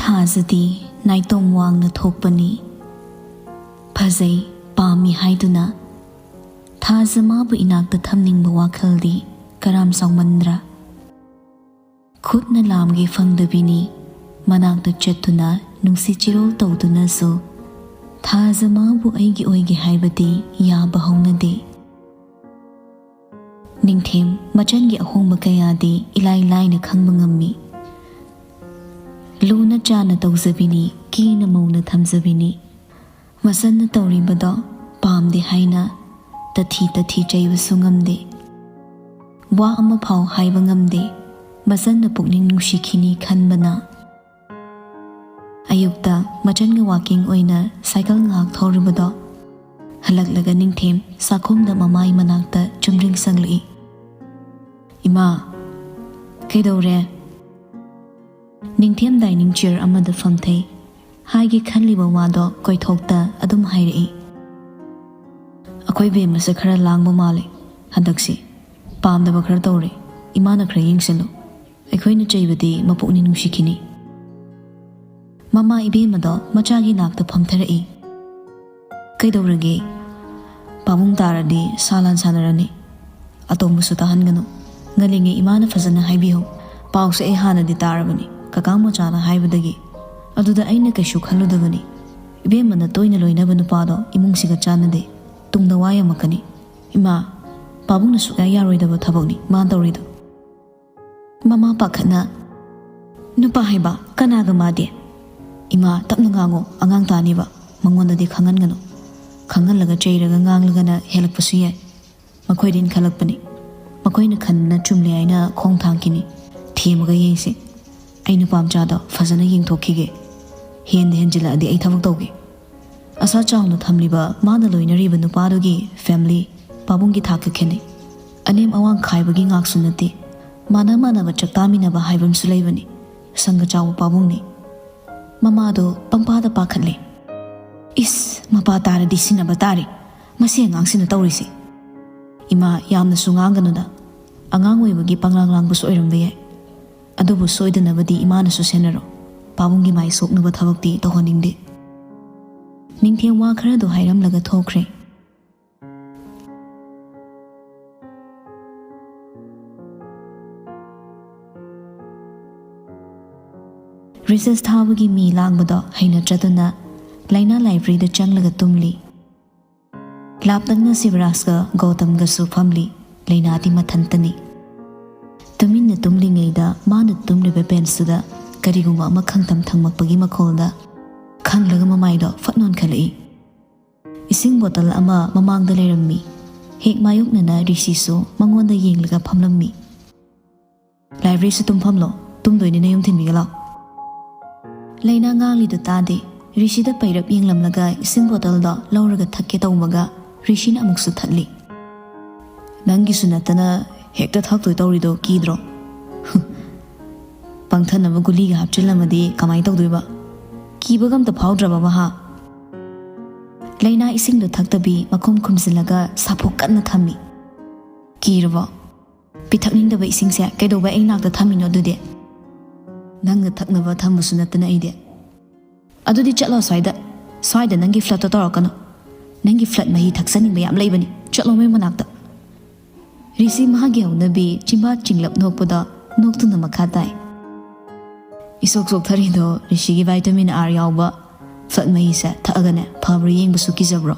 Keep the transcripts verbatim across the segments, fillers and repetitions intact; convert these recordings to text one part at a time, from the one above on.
ꯊꯥꯖꯗꯤ ꯅꯥꯏꯇꯣꯝ ꯋꯥꯡꯅ ꯊꯣꯛꯄꯅꯤ꯫ ꯐꯖꯩ, ꯄꯥꯝꯃꯤ ꯍꯥꯏꯗꯨꯅ ꯊꯥꯖ ꯃꯥꯕꯨ ꯏꯅꯥꯛꯇ ꯊꯝꯅꯤꯡꯕ ꯋꯥꯈꯜꯗꯤ ꯀꯔꯥꯝ ꯆꯥꯎꯃꯟꯗ꯭ꯔꯥ? ꯈꯨꯠꯅ ꯂꯥꯝꯒꯦ ꯐꯪꯗꯕꯤꯅꯤ꯫ ꯃꯅꯥꯛꯇ ꯆꯠꯇꯨꯅ ꯅꯨꯡꯁꯤ ꯆꯤꯔꯣꯜ ꯇꯧꯗꯨꯅꯁꯨ ꯊꯥꯖ ꯃꯥꯕꯨ ꯑꯩꯒꯤ ꯑꯣꯏꯒꯦ ꯍꯥꯏꯕꯗꯤ ꯌꯥꯕ ꯍꯧꯅꯗꯦ꯫ ꯅꯤꯡꯊꯦꯝ ꯃꯆꯟꯒꯤ ꯑꯍꯣꯡꯕ ꯀꯌꯥꯗꯤ ꯏꯂꯥꯏ ꯂꯥꯏꯅ ꯈꯪꯕ ꯉꯝꯃꯤ꯫ ꯂꯨꯅ ꯆꯥꯅ ꯇꯧꯖꯕꯤꯅꯤ, ꯀꯦꯅ ꯃꯧꯅ ꯊꯝꯖꯕꯤꯅꯤ꯫ ꯃꯆꯟꯅ ꯇꯧꯔꯤꯕꯗꯣ ꯄꯥꯝꯗꯦ ꯍꯥꯏꯅ ꯇꯊꯤ ꯇꯊꯤ ꯆꯩꯕꯁꯨ ꯉꯝꯗꯦ꯫ ꯋꯥ ꯑꯃ ꯐꯥꯎ ꯍꯥꯏꯕ ꯉꯝꯗꯦ꯫ ꯃꯆꯟꯅ ꯄꯨꯛꯅꯤꯡ ꯅꯨꯡꯁꯤꯈꯤꯅꯤ ꯈꯟꯕꯅ꯫ ꯑꯌꯨꯛꯇ ꯃꯆꯟꯒ ꯋꯥꯀꯤꯡ ꯑꯣꯏꯅ ꯁꯥꯏꯀꯜ ꯉꯥꯏꯍꯥꯛ ꯊꯧꯔꯨꯕꯗꯣ ꯍꯜꯂꯛꯂꯒ ꯅꯤꯡꯊꯦꯝ ꯆꯥꯛꯈꯨꯝꯗ ꯃꯃꯥꯏ ꯃꯅꯥꯛꯇ ꯆꯨꯝꯗ꯭ꯔꯤꯡ ꯆꯪꯂꯛꯏ꯫ "ꯏꯃꯥ, ꯀꯩꯗꯧꯔꯦ?" ꯅꯤꯡꯊꯦꯝ ꯗꯥꯏꯅꯤꯡ ꯆꯤꯌꯔ ꯑꯃꯗ ꯐꯝꯊꯩ꯫ ꯍꯥꯏꯒꯦ ꯈꯜꯂꯤꯕ ꯋꯥꯗꯣ ꯀꯣꯏꯊꯣꯛꯇ ꯑꯗꯨꯝ ꯍꯥꯏꯔꯛꯏ꯫ "ꯑꯩꯈꯣꯏ ꯕꯦꯝꯃꯁꯦ ꯈꯔ ꯂꯥꯡꯕ ꯃꯥꯜꯂꯦ ꯍꯟꯗꯛꯁꯤ꯫ ꯄꯥꯝꯗꯕ ꯈꯔ ꯇꯧꯔꯦ꯫ ꯏꯃꯥꯅ ꯈꯔ ꯌꯦꯡꯁꯤꯜꯂꯨ꯫ ꯑꯩꯈꯣꯏꯅ ꯆꯩꯕꯗꯤ ꯃꯄꯨꯛꯅꯤꯡ ꯅꯨꯡꯁꯤꯈꯤꯅꯤ꯫" ꯃꯃꯥ ꯏꯕꯦꯝꯃꯗꯣ ꯃꯆꯥꯒꯤ ꯅꯥꯛꯇ ꯐꯝꯊꯔꯛꯏ꯫ "ꯀꯩꯗꯧꯔꯒꯦ? ꯄꯥꯕꯨꯡ ꯇꯥꯔꯗꯤ ꯁꯥ ꯂꯥꯟ ꯁꯥꯟꯅꯔꯅꯤ꯫ ꯑꯇꯣꯝꯕꯁꯨ ꯇꯥꯍꯟꯒꯅꯨ꯫ ꯉꯜꯂꯤꯉꯩ ꯏꯃꯥꯅ ꯐꯖꯅ ꯍꯥꯏꯕꯤꯍꯧ꯫ ꯄꯥꯎꯁꯦ ꯑꯩ ꯍꯥꯟꯅꯗꯤ ꯇꯥꯔꯕꯅꯤ, ꯀꯀꯥ ꯃꯣꯆꯥꯅ ꯍꯥꯏꯕꯗꯒꯤ꯫ ꯑꯗꯨꯗ ꯑꯩꯅ ꯀꯩꯁꯨ ꯈꯜꯂꯨꯗꯕꯅꯤ꯫ ꯏꯕꯦꯝꯃꯅ ꯇꯣꯏꯅ ꯂꯣꯏꯅꯕ ꯅꯨꯄꯥꯗꯣ ꯏꯃꯨꯡꯁꯤꯒ ꯆꯥꯟꯅꯗꯦ꯫ ꯇꯨꯡꯗ ꯋꯥ ꯌꯥꯝꯃꯛꯀꯅꯤ꯫ ꯏꯃꯥ, ꯄꯥꯕꯨꯡꯅ ꯁꯨꯛꯌꯥ ꯌꯥꯔꯣꯏꯗꯕ ꯊꯕꯛꯅꯤ ꯃꯥꯅ ꯇꯧꯔꯤꯗꯣ꯫" ꯃꯃꯥ ꯄꯥꯈꯠꯅ, "ꯅꯨꯄꯥ ꯍꯥꯏꯕ ꯀꯅꯥꯒ ꯃꯥꯗꯤ?" "ꯏꯃꯥ, ꯇꯞꯅ ꯉꯥꯡꯉꯣ, ꯑꯉꯥꯡ ꯇꯥꯅꯤꯕ꯫ ꯃꯉꯣꯟꯗꯗꯤ ꯈꯪꯍꯟꯒꯅꯨ꯫ ꯈꯪꯍꯜꯂꯒ ꯆꯩꯔꯒ ꯉꯥꯡꯂꯒꯅ ꯍꯦꯜꯂꯛꯄꯁꯨ ꯌꯥꯏ꯫ ꯃꯈꯣꯏꯗ ꯏꯟꯈꯠꯂꯛꯄꯅꯤ꯫ ꯃꯈꯣꯏꯅ ꯈꯟꯕꯅ ꯆꯨꯝꯂꯦ ꯍꯥꯏꯅ ꯈꯣꯡ ꯊꯥꯡꯈꯤꯅꯤ꯫ ꯊꯦꯝꯃꯒ ꯌꯦꯡꯁꯤ꯫ ꯑꯩ ꯅꯨꯄꯥ ꯃꯆꯥꯗꯣ ꯐꯖꯅ ꯌꯦꯡꯊꯣꯛꯈꯤꯒꯦ꯫ ꯍꯦꯟꯗ ꯍꯦꯟꯖꯤꯜꯂꯛꯑꯗꯤ ꯑꯩ ꯊꯕꯛ ꯇꯧꯒꯦ꯫" ꯑꯁꯥ ꯆꯥꯎꯅ ꯊꯝꯂꯤꯕ ꯃꯥꯅ ꯂꯣꯏꯅꯔꯤꯕ ꯅꯨꯄꯥꯗꯨꯒꯤ ꯐꯦꯃꯤꯂꯤ, ꯄꯥꯕꯨꯡꯒꯤ ꯊꯥꯛꯀ ꯈꯦꯠꯅꯩ꯫ ꯑꯅꯦꯝ ꯑꯋꯥꯡ ꯈꯥꯏꯕꯒꯤ ꯉꯥꯛꯁꯨ ꯅꯠꯇꯦ꯫ ꯃꯥꯟꯅ ꯃꯥꯟꯅꯕ ꯆꯥꯛꯇꯥꯃꯤꯟꯅꯕ ꯍꯥꯏꯕ ꯑꯃꯁꯨ ꯂꯩꯕꯅꯤ꯫ ꯁꯪꯒ ꯆꯥꯎꯕ ꯄꯥꯕꯨꯡꯅꯤ꯫ ꯃꯃꯥꯗꯣ ꯄꯪꯄꯥꯗ ꯄꯥꯈꯠꯂꯦ꯫ "ꯏꯁ, ꯃꯄꯥ ꯇꯥꯔꯗꯤ ꯁꯤꯟꯅꯕ ꯇꯥꯔꯦ꯫ ꯃꯁꯤ ꯑꯉꯥꯡꯁꯤꯅ ꯇꯧꯔꯤꯁꯤ꯫" "ꯏꯃꯥ, ꯌꯥꯝꯅꯁꯨ ꯉꯥꯡꯒꯅꯨꯗ꯫ ꯑꯉꯥꯡ ꯑꯣꯏꯕꯒꯤ ꯄꯪꯂꯥꯡ ꯂꯥꯡꯕꯁꯨ ꯑꯣꯏꯔꯝꯕ ꯌꯥꯏ꯫ ꯑꯗꯨꯕꯨ ꯁꯣꯏꯗꯅꯕꯗꯤ ꯏꯃꯥꯅꯁꯨ ꯁꯦꯟꯅꯔꯣ꯫ ꯄꯥꯕꯨꯡꯒꯤ ꯃꯥꯏ ꯁꯣꯛꯅꯕ ꯊꯕꯛꯇꯤ ꯇꯧꯍꯟꯅꯤꯡꯗꯦ꯫ ꯅꯤꯡꯊꯦꯝ ꯋꯥ ꯈꯔꯗꯣ ꯍꯥꯏꯔꯝꯂꯒ ꯊꯣꯛꯈ꯭ꯔꯦ꯫ ꯔꯤꯁꯦꯁ ꯊꯥꯕꯒꯤ ꯃꯤ ꯂꯥꯡꯕꯗꯣ ꯍꯩꯅꯗ꯭ꯔꯗꯨꯅ ꯂꯥꯏꯅꯥ ꯂꯥꯏꯕ꯭ꯔꯦꯔꯤꯗ ꯆꯪꯂꯒ ꯇꯨꯝꯂꯤ꯫ ꯂꯥꯞꯇꯛꯅ ꯁꯤꯕꯔꯥꯖꯀ ꯒꯧꯇꯝꯒꯁꯨ ꯐꯝꯂꯤ꯫ ꯂꯥꯏꯅꯥꯗꯤ ꯃꯊꯟꯇꯅꯤ꯫ ꯇꯨꯃꯤꯟꯅ ꯇꯨꯝꯂꯤꯉꯩꯗ ꯃꯥꯅ ꯇꯨꯝꯂꯤꯕ ꯕꯦꯟꯁꯇꯨꯗ ꯀꯔꯤꯒꯨꯝꯕ ꯑꯃ ꯈꯪꯊꯝ ꯊꯝꯃꯛꯄꯒꯤ ꯃꯈꯣꯜꯗ ꯈꯪꯂꯒ ꯃꯃꯥꯏꯗꯣ ꯐꯠ ꯅꯣꯟꯈꯠꯂꯛꯏ꯫ ꯏꯁꯤꯡ ꯕꯣꯇꯜ ꯑꯃ ꯃꯃꯥꯡꯗ ꯂꯩꯔꯝꯃꯤ꯫ ꯍꯦꯛ ꯃꯥꯌꯣꯛꯅꯅ ꯔꯤꯁꯤꯁꯨ ꯃꯉꯣꯟꯗ ꯌꯦꯡꯂꯒ ꯐꯝꯂꯝꯃꯤ꯫ "ꯂꯥꯏꯕ꯭ꯔꯦꯔꯤꯁꯨ ꯇꯨꯝꯐꯝꯂꯣ? ꯇꯨꯝꯗꯣꯏꯅꯤꯅ ꯌꯨꯝ ꯊꯤꯟꯕꯤꯒꯦ ꯂꯥꯎ꯫" ꯂꯩꯅꯥ ꯉꯥꯡꯂꯤꯗꯨ ꯇꯥꯗꯦ꯫ ꯔꯤꯁꯤꯗ ꯄꯩꯔꯞ ꯌꯦꯡꯂꯝꯂꯒ ꯏꯁꯤꯡ ꯕꯣꯇꯜꯗꯣ ꯂꯧꯔꯒ ꯊꯛꯀꯦ ꯇꯧꯕꯒ ꯔꯤꯁꯤꯅ ꯑꯃꯨꯛꯁꯨ ꯊꯠꯂꯤ꯫ "ꯅꯪꯒꯤꯁꯨ ꯅꯠꯇꯅ ꯍꯦꯛꯇ ꯊꯛꯇꯣꯏ ꯇꯧꯔꯤꯗꯣ ꯀꯤꯗ꯭ꯔꯣ? ꯄꯪꯊꯅꯕ ꯒꯨꯂꯤꯒ ꯍꯥꯞꯆꯤꯜꯂꯝꯃꯗꯤ ꯀꯃꯥꯏꯅ ꯇꯧꯗꯣꯏꯕ? ꯀꯤꯕꯒ ꯑꯝꯇ ꯐꯥꯎꯗ꯭ꯔꯕ ꯃꯍꯥ?" ꯂꯩꯅꯥ ꯏꯁꯤꯡꯗꯣ ꯊꯛꯇꯕꯤ ꯃꯈꯨꯝ ꯈꯨꯝꯖꯤꯜꯂꯒ ꯁꯥꯐꯨ ꯀꯟꯅ ꯊꯝꯃꯤ꯫ "ꯀꯤꯔꯕꯣ? ꯄꯤꯊꯛꯅꯤꯡꯗꯕ ꯏꯁꯤꯡꯁꯦ ꯀꯩꯗꯧꯕ ꯑꯩ ꯅꯥꯛꯇ ꯊꯝꯃꯤꯅꯣ ꯑꯗꯨꯗꯤ? ꯅꯪꯅ ꯊꯛꯅꯕ ꯊꯝꯕꯁꯨ ꯅꯠꯇꯅ ꯑꯩꯗꯤ꯫ ꯑꯗꯨꯗꯤ ꯆꯠꯂꯣ ꯁ꯭ꯋꯥꯏꯗ꯫ ꯁ꯭ꯋꯥꯏꯗ ꯅꯪꯒꯤ ꯐ꯭ꯂꯠꯇꯣ ꯇꯧꯔꯛꯀꯅꯨ꯫ ꯅꯪꯒꯤ ꯐ꯭ꯂꯠ ꯃꯍꯤ ꯊꯛꯆꯅꯤꯡꯕ ꯌꯥꯝ ꯂꯩꯕꯅꯤ꯫ ꯆꯠꯂꯣ ꯃꯣꯏ ꯃꯅꯥꯛꯇ꯫" ꯔꯤꯁꯤ ꯃꯥꯒꯤ ꯍꯧꯅꯕꯤ ꯆꯤꯝꯕꯥꯠ ꯆꯤꯡꯂꯞ ꯅꯣꯛꯄꯗ ꯅꯣꯛꯇꯨꯅ ꯃꯈꯥ ꯇꯥꯏ꯫ "ꯏꯁꯣꯛ ꯁꯣꯛꯊꯔꯤꯗꯣ ꯔꯤꯁꯤꯒꯤ ꯚꯥꯏꯇꯥꯃꯤꯟ ꯑꯥꯔ ꯌꯥꯎꯕ ꯐ꯭ꯂꯠ ꯃꯍꯤꯁꯦ ꯊꯛꯑꯒꯅꯦ ꯐꯕ꯭ꯔꯥ ꯌꯦꯡꯕꯁꯨ ꯀꯤꯖꯕ꯭ꯔꯣ?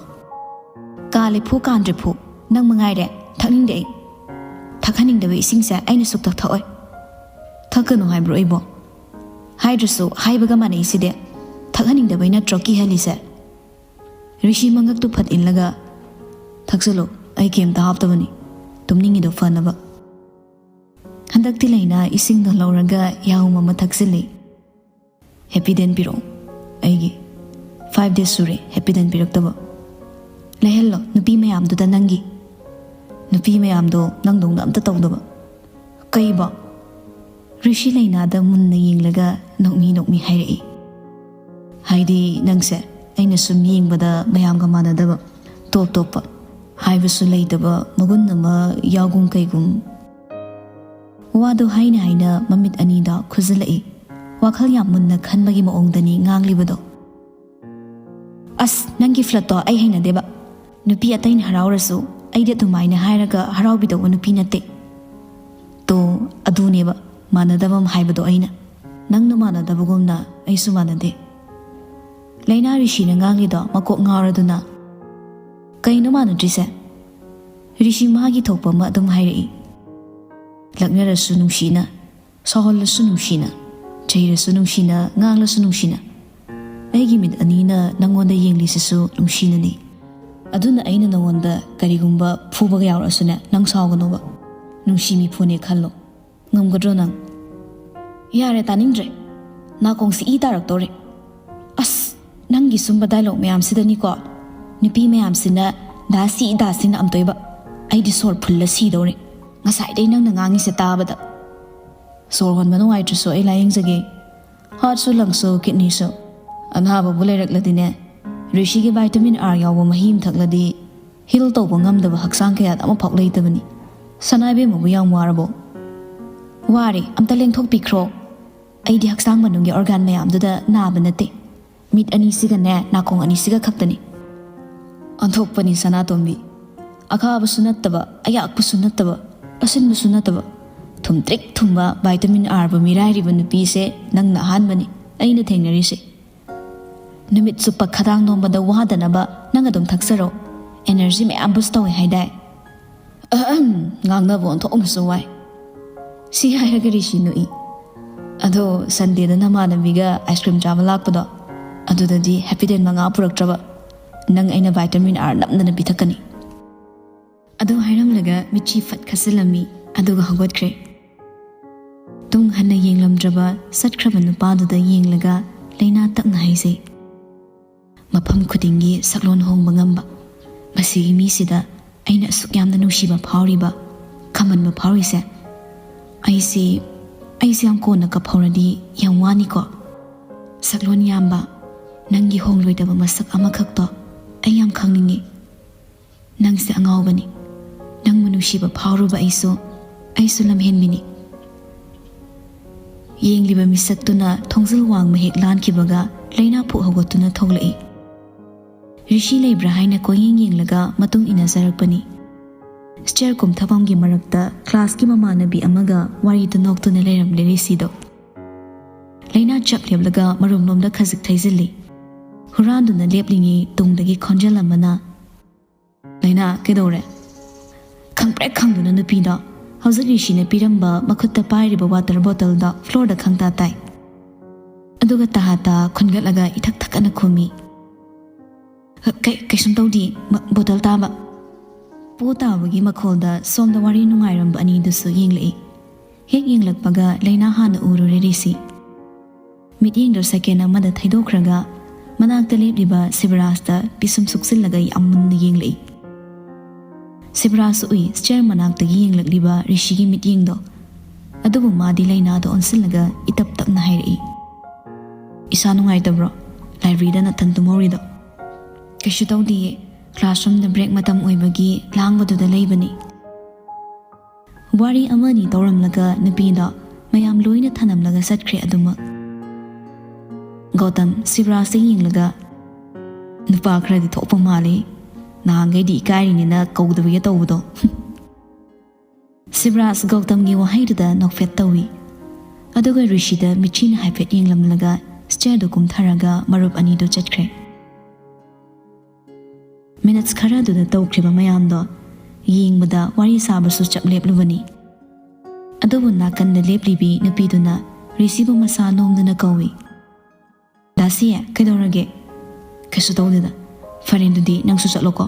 ꯀꯥꯜꯂꯦ ꯐꯨ ꯀꯥꯟꯗ꯭ꯔꯦ ꯐꯨ, ꯅꯪ ꯃꯉꯥꯏꯔꯦ ꯊꯛꯅꯤꯡꯗꯦ ꯑꯩ꯫ ꯊꯛꯍꯟꯅꯤꯡꯗꯕ ꯏꯁꯤꯡꯁꯦ ꯑꯩꯅ ꯁꯨꯛꯊꯛ ꯊꯛꯑꯣꯏ꯫" "ꯊꯛꯀꯅꯨ ꯍꯥꯏꯕ꯭ꯔꯣ ꯑꯩꯕꯣ? ꯍꯥꯏꯗ꯭ꯔꯁꯨ ꯍꯥꯏꯕꯒ ꯃꯥꯟꯅꯩꯁꯤꯗꯤ꯫ ꯊꯛꯍꯟꯅꯤꯡꯗꯕꯩ ꯅꯠꯇ꯭ꯔꯣ ꯀꯤꯍꯜꯂꯤꯁꯦ?" ꯔꯤꯁꯤ ꯃꯉꯛꯇꯨ ꯐꯠ ꯏꯜꯂꯒ, "ꯊꯛꯆꯜꯂꯨ, ꯑꯩ ꯀꯩꯝꯇ ꯍꯥꯞꯇꯕꯅꯤ, ꯇꯨꯝꯅꯤꯡꯉꯤꯗꯣ ꯐꯅꯕ꯫" ꯍꯟꯗꯛꯇꯤ ꯂꯩꯅꯥ ꯏꯁꯤꯡꯗꯣ ꯂꯧꯔꯒ ꯌꯥꯍꯧ ꯑꯃ ꯊꯛꯆꯤꯜꯂꯤ꯫ "ꯍꯦꯄꯤꯗꯦꯟ ꯄꯤꯔꯛꯑꯣ ꯑꯩꯒꯤ꯫ ꯐꯥꯏꯚ ꯗꯦꯖ ꯁꯨꯔꯦ ꯍꯦꯄꯤꯗꯦꯟ ꯄꯤꯔꯛꯇꯕ꯫ ꯂꯩꯍꯜꯂꯣ ꯅꯨꯄꯤ ꯃꯌꯥꯝꯗꯨꯗ ꯅꯪꯒꯤ꯫ ꯅꯨꯄꯤ ꯃꯌꯥꯝꯗꯣ ꯅꯪꯗꯧꯅ ꯑꯝꯇ ꯇꯧꯗꯕ꯫" "ꯀꯩꯕꯣ?" ꯔꯤꯁꯤ ꯂꯩꯅꯥꯗ ꯃꯨꯟꯅ ꯌꯦꯡꯂꯒ ꯅꯣꯛꯃꯤ ꯅꯣꯛꯃꯤ ꯍꯥꯏꯔꯛꯏ꯫ "ꯍꯥꯏꯗꯤ ꯅꯪꯁꯦ ꯑꯩꯅ ꯁꯨꯝ ꯌꯦꯡꯕꯗ ꯃꯌꯥꯝꯒ ꯃꯥꯟꯅꯗꯕ, ꯇꯣꯞ ꯇꯣꯞꯄ, ꯍꯥꯏꯕꯁꯨ ꯂꯩꯇꯕ ꯃꯒꯨꯟ ꯑꯃ ꯌꯥꯎꯒꯨꯝ ꯀꯩꯒꯨꯝ꯫" ꯋꯥꯗꯣ ꯍꯥꯏꯅ ꯍꯥꯏꯅ ꯃꯃꯤꯠ ꯑꯅꯤꯗ ꯈꯨꯖꯤꯜꯂꯛꯏ꯫ ꯋꯥꯈꯜ ꯌꯥꯝ ꯃꯨꯟꯅ ꯈꯟꯕꯒꯤ ꯃꯑꯣꯡꯗꯅꯤ ꯉꯥꯡꯂꯤꯕꯗꯣ꯫ "ꯑꯁ, ꯅꯪꯒꯤ ꯐ꯭ꯂꯠꯇꯣ ꯑꯩ ꯍꯩꯅꯗꯦꯕ꯫ ꯅꯨꯄꯤ ꯑꯇꯩꯅ ꯍꯔꯥꯎꯔꯁꯨ ꯑꯩꯗꯤ ꯑꯗꯨꯃꯥꯏꯅ ꯍꯥꯏꯔꯒ ꯍꯔꯥꯎꯕꯤꯗꯧꯕ ꯅꯨꯄꯤ ꯅꯠꯇꯦ꯫" ꯇꯣ, ꯑꯗꯨꯅꯦꯕ ꯃꯥꯟꯅꯗꯕ ꯑꯃ ꯍꯥꯏꯕꯗꯣ ꯑꯩꯅ꯫ ꯅꯪꯅ ꯃꯥꯟꯅꯗꯕꯒꯨꯝꯅ ꯑꯩꯁꯨ ꯃꯥꯟꯅꯗꯦ꯫ ꯂꯩꯅꯥ ꯔꯤꯁꯤꯅ ꯉꯥꯡꯂꯤꯗꯣ ꯃꯀꯣꯛ ꯉꯥꯎꯔꯗꯨꯅ꯫ "ꯀꯩꯅꯣ ꯃꯥꯟꯅꯗ꯭ꯔꯤꯁꯦ?" ꯔꯤꯁꯤ ꯃꯥꯒꯤ ꯊꯣꯛꯄ ꯑꯃ ꯑꯗꯨꯝ ꯍꯥꯏꯔꯛꯏ꯫ "ꯂꯛꯅꯔꯁꯨ ꯅꯨꯡꯁꯤꯅ, ꯁꯥꯎꯍꯜꯂꯁꯨ ꯅꯨꯡꯁꯤꯅ, ꯆꯩꯔꯁꯨ ꯅꯨꯡꯁꯤꯅ, ꯉꯥꯡꯂꯁꯨ ꯅꯨꯡꯁꯤꯅ꯫ ꯑꯩꯒꯤ ꯃꯤꯠ ꯑꯅꯤꯅ ꯅꯪꯉꯣꯟꯗ ꯌꯦꯡꯂꯤꯁꯤꯁꯨ ꯅꯨꯡꯁꯤꯅꯅꯤ꯫ ꯑꯗꯨꯅ ꯑꯩꯅ ꯅꯉꯣꯟꯗ ꯀꯔꯤꯒꯨꯝꯕ ꯐꯨꯕꯒ ꯌꯥꯎꯔꯛꯑꯁꯨꯅꯦ, ꯅꯪ ꯁꯥꯎꯒꯅꯣꯕ꯫ ꯅꯨꯡꯁꯤ ꯃꯤꯐꯨꯅꯦ ꯈꯜꯂꯣ꯫ ꯉꯝꯒꯗ꯭ꯔꯣ ꯅꯪ?" "ꯌꯥꯔꯦ, ꯇꯥꯅꯤꯡꯗ꯭ꯔꯦ꯫ ꯅꯥꯀꯣꯡꯁꯤ ꯏ ꯇꯥꯔꯛꯇꯧꯔꯦ꯫ ꯑꯁ, ꯅꯪꯒꯤ ꯁꯨꯝꯕ ꯗꯥꯏꯂꯣꯛ ꯃꯌꯥꯝꯁꯤꯗꯅꯤꯀꯣ ꯅꯨꯄꯤ ꯃꯌꯥꯝꯁꯤꯅ ꯗꯥꯁꯤ ꯗꯥꯁꯤꯅ ꯑꯝꯇꯣꯏꯕ꯫ ꯑꯩꯗꯤ ꯁꯣꯔ ꯐꯨꯜꯂ ꯁꯤꯗꯧꯔꯦ ꯉꯁꯥꯏꯗꯩ ꯅꯪꯅ ꯉꯥꯡꯉꯤꯁꯦ ꯇꯥꯕꯗ꯫ ꯁꯣꯔ ꯍꯣꯟꯕ ꯅꯨꯡꯉꯥꯏꯇ꯭ꯔꯁꯨ ꯑꯩ ꯂꯥꯏꯌꯦꯡꯖꯒꯦ꯫ ꯍꯥꯔꯠꯁꯨ, ꯂꯪꯁꯁꯨ, ꯀꯤꯠꯅꯤꯁꯨ꯫ ꯑꯅꯥꯕꯕꯨ ꯂꯩꯔꯛꯂꯗꯤꯅꯦ, ꯔꯤꯁꯤꯒꯤ ꯚꯥꯏꯇꯥꯃꯤꯟ ꯑꯥꯔ ꯌꯥꯎꯕ ꯃꯍꯤ ꯑꯃ ꯊꯛꯂꯗꯤ ꯍꯤꯜ ꯇꯧꯕ ꯉꯝꯗꯕ ꯍꯛꯆꯥꯡ ꯀꯌꯥꯗ ꯑꯃꯐꯥꯎ ꯂꯩꯇꯕꯅꯤ꯫ ꯁꯅꯥ ꯏꯕꯦꯝꯃꯕꯨ ꯌꯥꯝ ꯋꯥꯔꯕꯣ?" "ꯋꯥꯔꯦ, ꯑꯝꯇ ꯂꯦꯡꯊꯣꯛꯄꯤꯈ꯭ꯔꯣ꯫ ꯑꯩꯗꯤ ꯍꯛꯆꯥꯡ ꯃꯅꯨꯡꯒꯤ ꯑꯣꯔꯒꯥꯟ ꯃꯌꯥꯝꯗꯨꯗ ꯅꯥꯕ ꯅꯠꯇꯦ꯫ ꯃꯤꯠ ꯑꯅꯤꯁꯤꯒꯅꯦ, ꯅꯥꯀꯣꯡ ꯑꯅꯤꯁꯤꯒ ꯈꯛꯇꯅꯤ꯫" ꯑꯣꯟꯊꯣꯛꯄꯅꯤ ꯁꯅꯥꯇꯣꯝꯕꯤ꯫ ꯑꯈꯥꯕꯁꯨ ꯅꯠꯇꯕ, ꯑꯌꯥꯛꯄꯁꯨ ꯅꯠꯇꯕ, ꯑꯁꯤꯟꯕꯁꯨ ꯅꯠꯇꯕ, ꯊꯨꯝꯇ꯭ꯔꯤꯛ ꯊꯨꯝꯕ ꯚꯥꯏꯇꯥꯃꯤꯟ ꯑꯥꯔꯕꯨ ꯃꯤꯔꯥꯏꯔꯤꯕ ꯅꯨꯄꯤꯁꯦ ꯅꯪꯅ ꯑꯍꯥꯟꯕꯅꯤ ꯑꯩꯅ ꯊꯦꯡꯅꯔꯤꯁꯦ꯫ ꯅꯨꯃꯤꯠ ꯆꯨꯞꯄ ꯈꯗꯥꯡ ꯅꯣꯝꯕꯗ ꯋꯥꯗꯅꯕ ꯅꯪ ꯑꯗꯨꯝ ꯊꯛꯆꯔꯣ꯫ ꯑꯦꯅꯔꯖꯤ ꯃꯌꯥꯝ ꯕꯨꯁ ꯇꯧꯋꯦ ꯍꯥꯏꯗꯥꯏ? ꯑꯍꯝ, ꯉꯥꯡꯅꯕ ꯑꯣꯟꯊꯣꯛꯅꯁꯨ ꯋꯥꯏ꯫ ꯁꯤ ꯍꯥꯏꯔꯒ ꯔꯤꯁꯤ ꯅꯣꯛꯏ꯫ "ꯑꯗꯣ ꯁꯟꯗꯦꯗ ꯅꯃꯥꯟꯅꯕꯤꯒ ꯑꯥꯏꯁ ꯀ꯭ꯔꯤꯝ ꯆꯥꯕ ꯂꯥꯛꯄꯗꯣ, ꯑꯗꯨꯗꯗꯤ ꯍꯦꯄꯤꯗꯦꯟ ꯃꯉꯥ ꯄꯨꯔꯛꯇ꯭ꯔꯕ? ꯅꯪ ꯑꯩꯅ ꯚꯥꯏꯇꯥꯃꯤꯟ ꯑꯥꯔ ꯅꯝꯗꯅ ꯄꯤꯊꯛꯀꯅꯤ꯫" ꯑꯗꯨ ꯍꯥꯏꯔꯝꯂꯒ ꯃꯤꯠꯁꯤ ꯐꯠ ꯈꯠꯆꯜꯂꯝꯃꯤ, ꯑꯗꯨꯒ ꯍꯧꯒꯠꯈ꯭ꯔꯦ꯫ ꯇꯨꯡ ꯍꯟꯅ ꯌꯦꯡꯂꯝꯗ꯭ꯔꯕ ꯆꯠꯈ꯭ꯔꯕ ꯅꯨꯄꯥꯗꯨꯗ ꯌꯦꯡꯂꯒ ꯂꯩꯅꯥ ꯇꯞꯅ ꯍꯥꯏꯖꯩ꯫ ꯃꯐꯝ ꯈꯨꯗꯤꯡꯒꯤ ꯁꯛꯂꯣꯟ ꯍꯣꯡꯕ ꯉꯝꯕ ꯃꯁꯤꯒꯤ ꯃꯤꯁꯤꯗ ꯑꯩꯅ ꯑꯁꯨꯛ ꯌꯥꯝꯅ ꯅꯨꯡꯁꯤꯕ ꯐꯥꯎꯔꯤꯕ, ꯈꯝꯍꯟꯕ ꯐꯥꯎꯔꯤꯁꯦ꯫ ꯑꯩꯁꯤ, ꯑꯩꯁꯤ ꯌꯥꯝ ꯀꯣꯟꯅ ꯀꯞꯍꯧꯔꯗꯤ ꯌꯥꯝ ꯋꯥꯅꯤꯀꯣ꯫ ꯁꯛꯂꯣꯟ ꯌꯥꯝꯕ, ꯅꯪꯒꯤ ꯍꯣꯡꯂꯣꯏꯗꯕ ꯃꯁꯛ ꯑꯃꯈꯛꯇꯣ ꯑꯩ ꯌꯥꯝ ꯈꯪꯅꯤꯡꯉꯤ꯫ ꯅꯪꯁꯦ ꯑꯉꯥꯎꯕꯅꯤ꯫ ꯅꯪꯕꯨ ꯅꯨꯡꯁꯤꯕ ꯐꯥꯎꯔꯨꯕ ꯑꯩꯁꯨ, ꯑꯩꯁꯨ ꯂꯝꯍꯦꯟꯕꯤꯅꯤ꯫ ꯌꯦꯡꯂꯤꯕ ꯃꯤꯁꯛꯇꯨꯅ ꯊꯣꯡꯖꯤꯜ ꯋꯥꯡꯃ ꯍꯦꯛ ꯂꯥꯟꯈꯤꯕꯒ ꯂꯩꯅꯥ ꯐꯨꯛ ꯍꯧꯒꯠꯇꯨꯅ ꯊꯣꯛꯂꯛꯏ꯫ ꯔꯤꯁꯤ ꯂꯩꯕ꯭ꯔꯥ ꯍꯥꯏꯅ ꯀꯣꯏꯌꯦꯡ ꯌꯦꯡꯂꯒ ꯃꯇꯨꯡ ꯏꯟꯅꯖꯔꯛꯄꯅꯤ꯫ ꯁ꯭ꯇꯤꯌꯔ ꯀꯨꯝꯊꯐꯝꯒꯤ ꯃꯔꯛꯇ ꯀ꯭ꯂꯥꯁꯀꯤ ꯃꯃꯥꯟꯅꯕꯤ ꯑꯃꯒ ꯋꯥꯔꯤꯗ ꯅꯣꯛꯇꯨꯅ ꯂꯩꯔꯝꯂꯦ ꯔꯤꯁꯤꯗꯣ꯫ ꯂꯩꯅꯥ ꯆꯞ ꯂꯦꯞꯂꯒ ꯃꯔꯨꯝꯂꯣꯝꯗ ꯈꯖꯤꯛ ꯊꯩꯖꯤꯜꯂꯤ꯫ ꯍꯨꯔꯥꯟꯗꯨꯅ ꯂꯦꯞꯂꯤꯉꯩ ꯇꯨꯡꯗꯒꯤ ꯈꯣꯟꯖꯦꯜ ꯑꯃꯅ, "ꯂꯩꯅꯥ, ꯀꯩꯗꯧꯔꯦ?" ꯈꯪꯄ꯭ꯔꯦꯛ ꯈꯪꯗꯨꯅ ꯅꯨꯄꯤꯗꯣ ꯍꯧꯖꯤꯛ ꯔꯤꯁꯤꯅ ꯄꯤꯔꯝꯕ ꯃꯈꯨꯠꯇ ꯄꯥꯏꯔꯤꯕ ꯋꯥꯇꯔ ꯕꯣꯇꯜꯗꯣ ꯐ꯭ꯂꯣꯔꯗ ꯈꯪꯇꯥ ꯇꯥꯏ꯫ ꯑꯗꯨꯒ ꯇꯍꯥ ꯇꯥ ꯈꯨꯟꯒꯠꯂꯒ ꯏꯊꯛ ꯊꯛꯀꯅ ꯈꯨꯝꯃꯤ, "ꯀꯩ-, ꯀꯩꯁꯨꯝ ꯇꯧꯗꯦ, ꯃ-, ꯕꯣꯇꯜ ꯇꯥꯕ꯫" ꯄꯣ ꯇꯥꯕꯒꯤ ꯃꯈꯣꯜꯗ ꯁꯣꯝꯗ ꯋꯥꯔꯤ ꯅꯨꯡꯉꯥꯏꯔꯝꯕ ꯑꯅꯤꯗꯨꯁꯨ ꯌꯦꯡꯂꯛꯏ꯫ ꯍꯦꯛ ꯌꯦꯡꯂꯛꯄꯒ ꯂꯩꯅꯥ ꯍꯥꯟꯅ ꯎꯔꯨꯔꯦ ꯔꯤꯁꯤ꯫ ꯃꯤꯠꯌꯦꯡꯗꯣ ꯁꯦꯀꯦꯟ ꯑꯃꯗ ꯊꯩꯗꯣꯛꯈ꯭ꯔꯒ ꯃꯅꯥꯛꯇ ꯂꯦꯞꯂꯤꯕ ꯁꯤꯕꯔꯥꯖꯇ ꯄꯤꯁꯨꯝ ꯁꯨꯛꯆꯤꯜꯂꯒ ꯌꯥꯝ ꯃꯨꯟꯅ ꯌꯦꯡꯂꯛꯏ꯫ ꯁꯤꯕꯔꯥꯖꯁꯨ ꯎꯏ ꯁ꯭ꯇꯤꯌꯔ ꯃꯅꯥꯛꯇꯒꯤ ꯌꯦꯡꯂꯛꯂꯤꯕ ꯔꯤꯁꯤꯒꯤ ꯃꯤꯠꯌꯦꯡꯗꯣ꯫ ꯑꯗꯨꯕꯨ ꯃꯥꯗꯤ ꯂꯩꯅꯥꯗ ꯑꯣꯟꯁꯤꯜꯂꯒ ꯏꯇꯞ ꯇꯞꯅ ꯍꯥꯏꯔꯛꯏ, "ꯏꯁꯥ ꯅꯨꯡꯉꯥꯏꯇꯕ꯭ꯔꯣ? ꯂꯥꯏꯕ꯭ꯔꯦꯔꯤꯗ ꯅꯊꯟ ꯇꯨꯝꯍꯧꯔꯤꯗꯣ?" "ꯀꯩꯁꯨ ꯇꯧꯗꯤꯌꯦ, ꯀ꯭ꯂꯥꯁꯔꯨꯝꯗ ꯕ꯭ꯔꯦꯛ ꯃꯇꯝ ꯑꯣꯏꯕꯒꯤ ꯂꯥꯡꯕꯗꯨꯗ ꯂꯩꯕꯅꯤ꯫" ꯋꯥꯔꯤ ꯑꯃꯅꯤ ꯇꯧꯔꯝꯂꯒ ꯅꯨꯄꯤꯗꯣ ꯃꯌꯥꯝ ꯂꯣꯏꯅ ꯊꯅꯝꯂꯒ ꯆꯠꯈ꯭ꯔꯦ ꯑꯗꯨꯃꯛ꯫ ꯒꯧꯇꯝ ꯁꯤꯕꯔꯥꯖꯇ ꯌꯦꯡꯂꯒ, "ꯅꯨꯄꯥ ꯈꯔꯗꯤ ꯊꯣꯛꯄ ꯃꯥꯜꯂꯤ, ꯅꯍꯥꯟꯈꯩꯗꯤ ꯏꯀꯥꯏꯔꯤꯅꯤꯅ ꯀꯧꯗꯕꯤꯒ ꯇꯧꯕꯗꯣ꯫" ꯁꯤꯕꯔꯥꯖ ꯒꯧꯇꯝꯒꯤ ꯋꯥꯍꯩꯗꯨꯗ ꯅꯣꯛꯐꯦꯠ ꯇꯧꯏ꯫ ꯑꯗꯨꯒ ꯔꯤꯁꯤꯗ ꯃꯤꯠꯁꯤꯅ ꯍꯥꯏꯐꯦꯠ ꯌꯦꯡꯂꯝꯂꯒ ꯁ꯭ꯇꯤꯌꯔꯗꯨ ꯀꯨꯝꯊꯔꯒ ꯃꯔꯨꯞ ꯑꯅꯤꯗꯨ ꯆꯠꯈ꯭ꯔꯦ꯫ ꯃꯤꯅꯠꯁ ꯈꯔꯗꯨꯗ ꯇꯧꯈ꯭ꯔꯤꯕ ꯃꯌꯥꯝꯗꯣ ꯌꯦꯡꯕꯗ ꯋꯥꯔꯤ ꯁꯥꯕꯁꯨ ꯆꯞ ꯂꯦꯞꯂꯨꯕꯅꯤ꯫ ꯑꯗꯨꯕꯨ ꯅꯥꯀꯟꯗ ꯂꯦꯞꯂꯤꯕꯤ ꯅꯨꯄꯤꯗꯨꯅ ꯔꯤꯁꯤꯕꯨ ꯃꯁꯥ ꯅꯣꯝꯗꯨꯅ ꯀꯧꯏ, "ꯗꯥꯁꯤ, ꯀꯩꯗꯧꯔꯒꯦ?" "ꯀꯩꯁꯨ ꯇꯧꯗꯦꯗ꯫" "ꯐꯔꯦ, ꯑꯗꯨꯗꯤ ꯅꯪꯁꯨ ꯆꯠꯂꯣꯀꯣ꯫"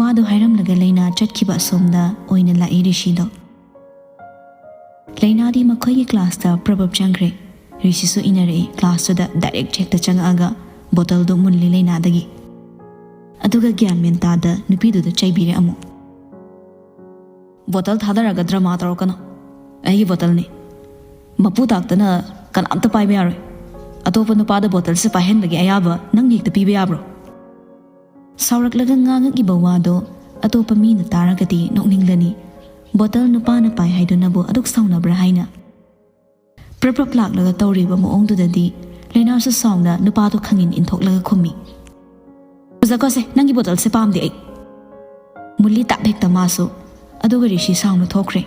ꯋꯥꯗꯨ ꯍꯥꯏꯔꯝꯂꯒ ꯂꯩꯅꯥ ꯆꯠꯈꯤꯕ ꯑꯁꯣꯝꯗ ꯑꯣꯏꯅ ꯂꯥꯛꯏ ꯔꯤꯁꯤꯗꯣ꯫ ꯂꯩꯅꯥꯗꯤ ꯃꯈꯣꯏꯒꯤ ꯀ꯭ꯂꯥꯁꯇ ꯄ꯭ꯔꯕꯞ ꯆꯪꯈ꯭ꯔꯦ꯫ ꯔꯤꯁꯤꯁꯨ ꯏꯟꯅꯔꯛꯏ꯫ ꯀ꯭ꯂꯥꯁꯇꯨꯗ ꯗꯥꯏꯔꯦꯛ ꯍꯦꯛꯇ ꯆꯪꯉꯛꯑꯒ ꯕꯣꯇꯜꯗꯨ ꯃꯨꯜꯂꯤ ꯂꯩꯅꯥꯗꯒꯤ꯫ ꯑꯗꯨꯒ ꯒ꯭ꯌꯥꯟ ꯃꯦꯟ ꯇꯥꯗ ꯅꯨꯄꯤꯗꯨꯗ ꯆꯩꯕꯤꯔꯦ ꯑꯃꯨꯛ꯫ "ꯕꯣꯇꯜ ꯊꯥꯗꯔꯒ ꯗ꯭ꯔꯃꯥ ꯇꯧꯔꯛꯀꯅꯣ꯫ ꯑꯩꯒꯤ ꯕꯣꯇꯜꯅꯤ꯫ ꯃꯄꯨ ꯇꯥꯛꯇꯅ ꯀꯅꯥꯝꯇ ꯄꯥꯏꯕ ꯌꯥꯔꯣꯏ꯫ ꯑꯇꯣꯞꯄ ꯅꯨꯄꯥꯗ ꯕꯣꯇꯜꯁꯦ ꯄꯥꯏꯍꯟꯕꯒꯤ ꯑꯌꯥꯕ ꯅꯪꯅ ꯍꯦꯛꯇ ꯄꯤꯕ ꯌꯥꯕ꯭ꯔꯣ?" ꯁꯥꯎꯔꯛꯂꯒ ꯉꯥꯡꯉꯛꯏꯕ ꯋꯥꯗꯣ ꯑꯇꯣꯞꯄ ꯃꯤꯅ ꯇꯥꯔꯒꯗꯤ ꯅꯣꯛꯅꯤꯡꯂꯅꯤ꯫ ꯕꯣꯇꯜ ꯅꯨꯄꯥꯅ ꯄꯥꯏ ꯍꯥꯏꯗꯨꯅꯕꯨ ꯑꯗꯨꯛ ꯁꯥꯎꯅꯕ꯭ꯔꯥ ꯍꯥꯏꯅ꯫ ꯄ꯭ꯔꯞ ꯄ꯭ꯔꯞ ꯂꯥꯛꯂꯒ ꯇꯧꯔꯤꯕ ꯃꯑꯣꯡꯗꯨꯗꯗꯤ ꯂꯩꯅꯥꯁꯨ ꯁꯥꯎꯅ ꯅꯨꯄꯥꯗꯣ ꯈꯪꯏꯟ ꯏꯟꯊꯣꯛꯂꯒ ꯈꯨꯝꯃꯤ, "ꯄꯨꯖꯀꯣꯁꯦ, ꯅꯪꯒꯤ ꯕꯣꯇꯜꯁꯦ ꯄꯥꯝꯗꯦ ꯑꯩ"꯫ ꯃꯨꯜꯂꯤ ꯇꯥꯞ ꯍꯦꯛꯇ ꯃꯥꯁꯨ꯫ ꯑꯗꯨꯒ ꯔꯤꯁꯤ ꯁꯥꯎꯅ ꯊꯣꯛꯈ꯭ꯔꯦ꯫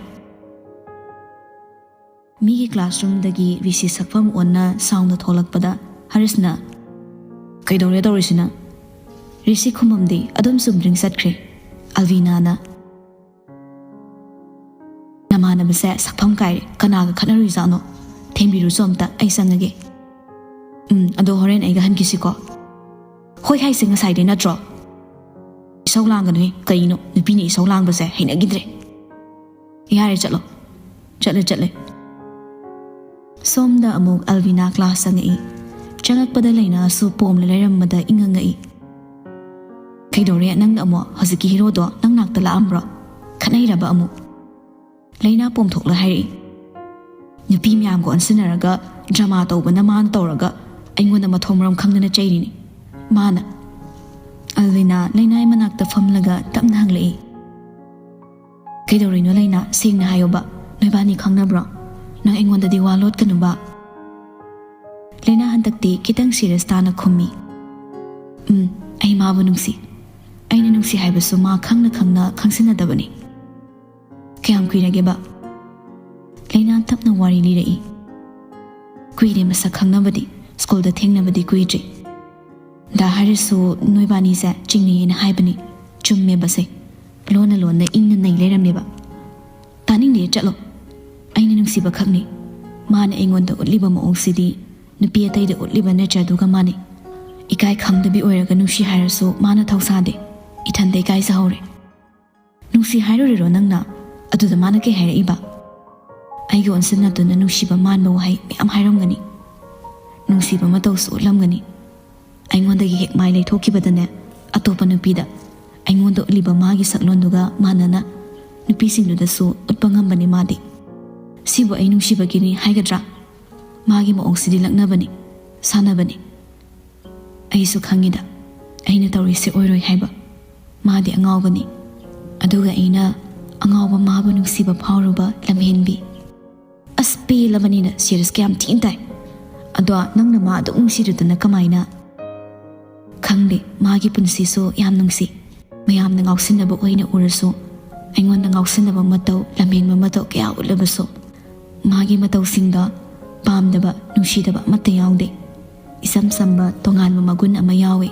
ꯃꯤꯒꯤ ꯀ꯭ꯂꯥꯁꯔꯨꯝꯗꯒꯤ ꯔꯤꯁꯤ ꯁꯛꯐꯝ ꯑꯣꯟꯅ ꯁꯥꯎꯅ ꯊꯣꯛꯂꯛꯄꯗ ꯍꯔꯤꯁꯅ, "ꯀꯩꯗꯧꯔꯦ ꯇꯧꯔꯤꯁꯤꯅ?" ꯔꯤꯁꯤ ꯈꯨꯝꯃꯝꯗꯦ, ꯑꯗꯨꯝ ꯆꯨꯝꯗ꯭ꯔꯤꯡ ꯆꯠꯈ꯭ꯔꯦ꯫ ꯑꯜꯕꯤꯅꯥꯅ, "ꯅꯃꯥꯟꯅꯕꯁꯦ ꯁꯛꯐꯝ ꯀꯥꯏꯔꯦ, ꯀꯅꯥꯒ ꯈꯠꯅꯔꯨꯏꯖꯥꯠꯅꯣ? ꯊꯦꯝꯕꯤꯔꯨꯆꯣ ꯑꯝꯇ, ꯑꯩ ꯆꯪꯉꯒꯦ"꯫ "ꯎꯝ, ꯑꯗꯣ ꯍꯣꯔꯦꯟ ꯑꯩꯒ ꯍꯟꯈꯤꯁꯤꯀꯣ"꯫ "ꯍꯣꯏ ꯍꯥꯏꯁꯦ ꯉꯁꯥꯏꯗꯩ ꯅꯠꯇ꯭ꯔꯣ?" "ꯏꯁꯧ ꯂꯥꯡꯒꯅꯨꯍꯦ, ꯀꯩꯅꯣ? ꯅꯨꯄꯤꯅ ꯏꯁꯧ ꯂꯥꯡꯕꯁꯦ ꯍꯩꯅꯈꯤꯗ꯭ꯔꯦ"꯫ "ꯌꯥꯔꯦ, ꯆꯠꯂꯣ"꯫ ꯆꯠꯂꯦ, ꯆꯠꯂꯦ꯫ ꯁꯣꯝꯗ ꯑꯃꯨꯛ ꯑꯜꯕꯤꯅꯥ ꯀ꯭ꯂꯥꯁ ꯆꯪꯉꯛꯏ꯫ ꯆꯪꯉꯛꯄꯗ ꯂꯩꯅꯥꯁꯨ ꯄꯣꯝꯂ ꯂꯩꯔꯝꯕꯗ ꯏꯉꯛ ꯉꯛꯏ꯫ "ꯀꯩꯗꯧꯔꯦ ꯅꯪꯅ ꯑꯃꯨꯛ? ꯍꯧꯖꯤꯛꯀꯤ ꯍꯤꯔꯣꯗꯣ ꯅꯪ ꯅꯥꯛꯇ ꯂꯥꯛꯑꯝꯕ꯭ꯔꯣ? ꯈꯠꯅꯩꯔꯕ ꯑꯃꯨꯛ?" ꯂꯩꯅꯥ ꯄꯣꯝꯊꯣꯛꯂ ꯍꯥꯏꯔꯛꯏ꯫ "ꯅꯨꯄꯤ ꯃꯌꯥꯝꯒ ꯑꯣꯟꯁꯤꯟꯅꯔꯒ ꯗ꯭ꯔꯃꯥ ꯇꯧꯕꯅ ꯃꯥꯅ ꯇꯧꯔꯒ ꯑꯩꯉꯣꯟꯗ ꯃꯊꯣꯡ ꯃꯔꯝ ꯈꯪꯗꯅ ꯆꯩꯔꯤꯅꯤ ꯃꯥꯅ"꯫ ꯑꯜꯕꯤꯅꯥ ꯂꯩꯅꯥꯏ ꯃꯅꯥꯛꯇ ꯐꯝꯂꯒ ꯇꯞꯅ ꯍꯪꯂꯛꯏ꯫ "ꯀꯩꯗꯧꯔꯤꯅꯣ ꯂꯩꯅꯥ? ꯁꯦꯡꯅ ꯍꯥꯏꯌꯣꯕ꯫ ꯅꯣꯏꯕꯥꯅꯤ ꯈꯪꯅꯕ꯭ꯔꯣ? ꯅꯪ ꯑꯩꯉꯣꯟꯗꯗꯤ ꯋꯥ ꯂꯣꯠꯀꯅꯨꯕ"꯫ ꯂꯩꯅꯥ ꯍꯟꯗꯛꯇꯤ ꯈꯤꯇꯪ ꯁꯤꯔꯤꯌꯁ ꯇꯥꯅ ꯈꯨꯝꯃꯤ꯫ "ꯎꯝ, ꯑꯩ ꯃꯥꯕꯨ ꯅꯨꯡꯁꯤ꯫ ꯑꯩꯅ ꯅꯨꯡꯁꯤ ꯍꯥꯏꯕꯁꯨ ꯃꯥ ꯈꯪꯅ ꯈꯪꯅ ꯈꯪꯁꯤꯟꯅꯗꯕꯅꯤ"꯫ "ꯀꯌꯥꯝ ꯀꯨꯏꯔꯒꯦꯕ?" ꯂꯩꯅꯥ ꯇꯞꯅ ꯋꯥꯔꯤ ꯂꯤꯔꯛꯏ꯫ "ꯀꯨꯏꯔꯦ ꯃꯁꯛ ꯈꯪꯅꯕꯗꯤ, ꯁ꯭ꯀꯨꯜꯗ ꯊꯦꯡꯅꯕꯗꯤ ꯀꯨꯏꯗ꯭ꯔꯤ꯫ ꯗꯥ ꯍꯥꯏꯔꯁꯨ ꯅꯣꯏꯕꯥꯅꯤꯁꯦ ꯆꯤꯡꯅꯩꯌꯦꯅ ꯍꯥꯏꯕꯅꯤ꯫ ꯆꯨꯝꯃꯦꯕꯁꯦ꯫ ꯂꯣꯟꯅ ꯂꯣꯟꯅ ꯏꯪꯅ ꯅꯩ ꯂꯩꯔꯝꯃꯦꯕ"꯫ "ꯇꯥꯅꯤꯡꯗꯦ, ꯆꯠꯂꯣ꯫ ꯑꯩꯅ ꯅꯨꯡꯁꯤꯕ ꯈꯛꯅꯤ꯫ ꯃꯥꯅ ꯑꯩꯉꯣꯟꯗ ꯎꯠꯂꯤꯕ ꯃꯑꯣꯡꯁꯤꯗꯤ ꯅꯨꯄꯤ ꯑꯇꯩꯗ ꯎꯠꯂꯤꯕ ꯅꯦꯆꯔꯗꯨꯒ ꯃꯥꯟꯅꯩ꯫ ꯏꯀꯥꯏ ꯈꯪꯗꯕꯤ ꯑꯣꯏꯔꯒ ꯅꯨꯡꯁꯤ ꯍꯥꯏꯔꯁꯨ ꯃꯥꯅ ꯊꯧꯁꯥꯗꯦ꯫ ꯏꯊꯟꯗ ꯏꯀꯥꯏꯖꯍꯧꯔꯦ"꯫ "ꯅꯨꯡꯁꯤ ꯍꯥꯏꯔꯨꯔꯤꯔꯣ ꯅꯪꯅ? ꯑꯗꯨꯗ ꯃꯥꯅ ꯀꯩ ꯍꯥꯏꯔꯛꯏꯕ?" "ꯑꯩꯒ ꯑꯣꯟꯁꯤꯟꯅꯗꯨꯅ ꯅꯨꯡꯁꯤꯕ ꯃꯥꯟꯕ ꯋꯥꯍꯩ ꯃꯌꯥꯝ ꯍꯥꯏꯔꯝꯒꯅꯤ꯫ ꯅꯨꯡꯁꯤꯕ ꯃꯇꯧꯁꯨ ꯎꯠꯂꯝꯒꯅꯤ꯫ ꯑꯩꯉꯣꯟꯗꯒꯤ ꯍꯦꯛ ꯃꯥꯏ ꯂꯩꯊꯣꯛꯈꯤꯕꯗꯅꯦ, ꯑꯇꯣꯞꯄ ꯅꯨꯄꯤꯗ ꯑꯩꯉꯣꯟꯗ ꯎꯠꯂꯤꯕ ꯃꯥꯒꯤ ꯁꯛꯂꯣꯟꯗꯨꯒ ꯃꯥꯟꯅꯅ ꯅꯨꯄꯤꯁꯤꯡꯗꯨꯗꯁꯨ ꯎꯠꯄ ꯉꯝꯕꯅꯤ ꯃꯥꯗꯤ꯫ ꯁꯤꯕꯨ ꯑꯩ ꯅꯨꯡꯁꯤꯕꯒꯤꯅꯤ ꯍꯥꯏꯒꯗ꯭ꯔꯥ? ꯃꯥꯒꯤ ꯃꯑꯣꯡꯁꯤꯗꯤ ꯂꯛꯅꯕꯅꯤ, ꯁꯥꯟꯅꯕꯅꯤ꯫ ꯑꯩꯁꯨ ꯈꯪꯉꯤꯗ, ꯑꯩꯅ ꯇꯧꯔꯤꯁꯦ ꯑꯣꯏꯔꯣꯏ ꯍꯥꯏꯕ꯫ ꯃꯥꯗꯤ ꯑꯉꯥꯎꯕꯅꯤ꯫ ꯑꯗꯨꯒ ꯑꯩꯅ ꯑꯉꯥꯎꯕ ꯃꯥꯕꯨ ꯅꯨꯡꯁꯤꯕ ꯐꯥꯎꯔꯨꯕ ꯂꯝꯍꯦꯟꯕꯤ"꯫ ꯑꯁ, ꯄꯦꯜꯂꯕꯅꯤꯅ ꯁꯤꯔꯤꯌꯁ ꯀꯌꯥꯝ ꯊꯤꯅ ꯇꯥꯏ꯫ ꯑꯗꯣ ꯅꯪꯅ ꯃꯥ ꯑꯗꯨꯛ ꯅꯨꯡꯁꯤꯔꯨꯗꯅ ꯀꯃꯥꯏꯅ? ꯈꯪꯗꯦ, ꯃꯥꯒꯤ ꯄꯨꯟꯁꯤꯁꯨ ꯌꯥꯝ ꯅꯨꯡꯁꯤ꯫ ꯃꯌꯥꯝꯅ ꯉꯥꯎꯁꯤꯟꯅꯕ ꯑꯣꯏꯅ ꯎꯔꯁꯨ, ꯑꯩꯉꯣꯟꯗ ꯉꯥꯎꯁꯤꯟꯅꯕ ꯃꯇꯧ, ꯂꯝꯍꯦꯟꯕ ꯃꯇꯧ ꯀꯌꯥ ꯎꯠꯂꯕꯁꯨ, ꯃꯥꯒꯤ ꯃꯇꯧꯁꯤꯡꯗ ꯄꯥꯝꯗꯕ, ꯅꯨꯡꯁꯤꯗꯕ ꯑꯃꯠꯇ ꯌꯥꯎꯗꯦ꯫ ꯏꯆꯝ ꯆꯝꯕ ꯇꯣꯉꯥꯟꯕ ꯃꯒꯨꯟ ꯑꯃ ꯌꯥꯎꯏ꯫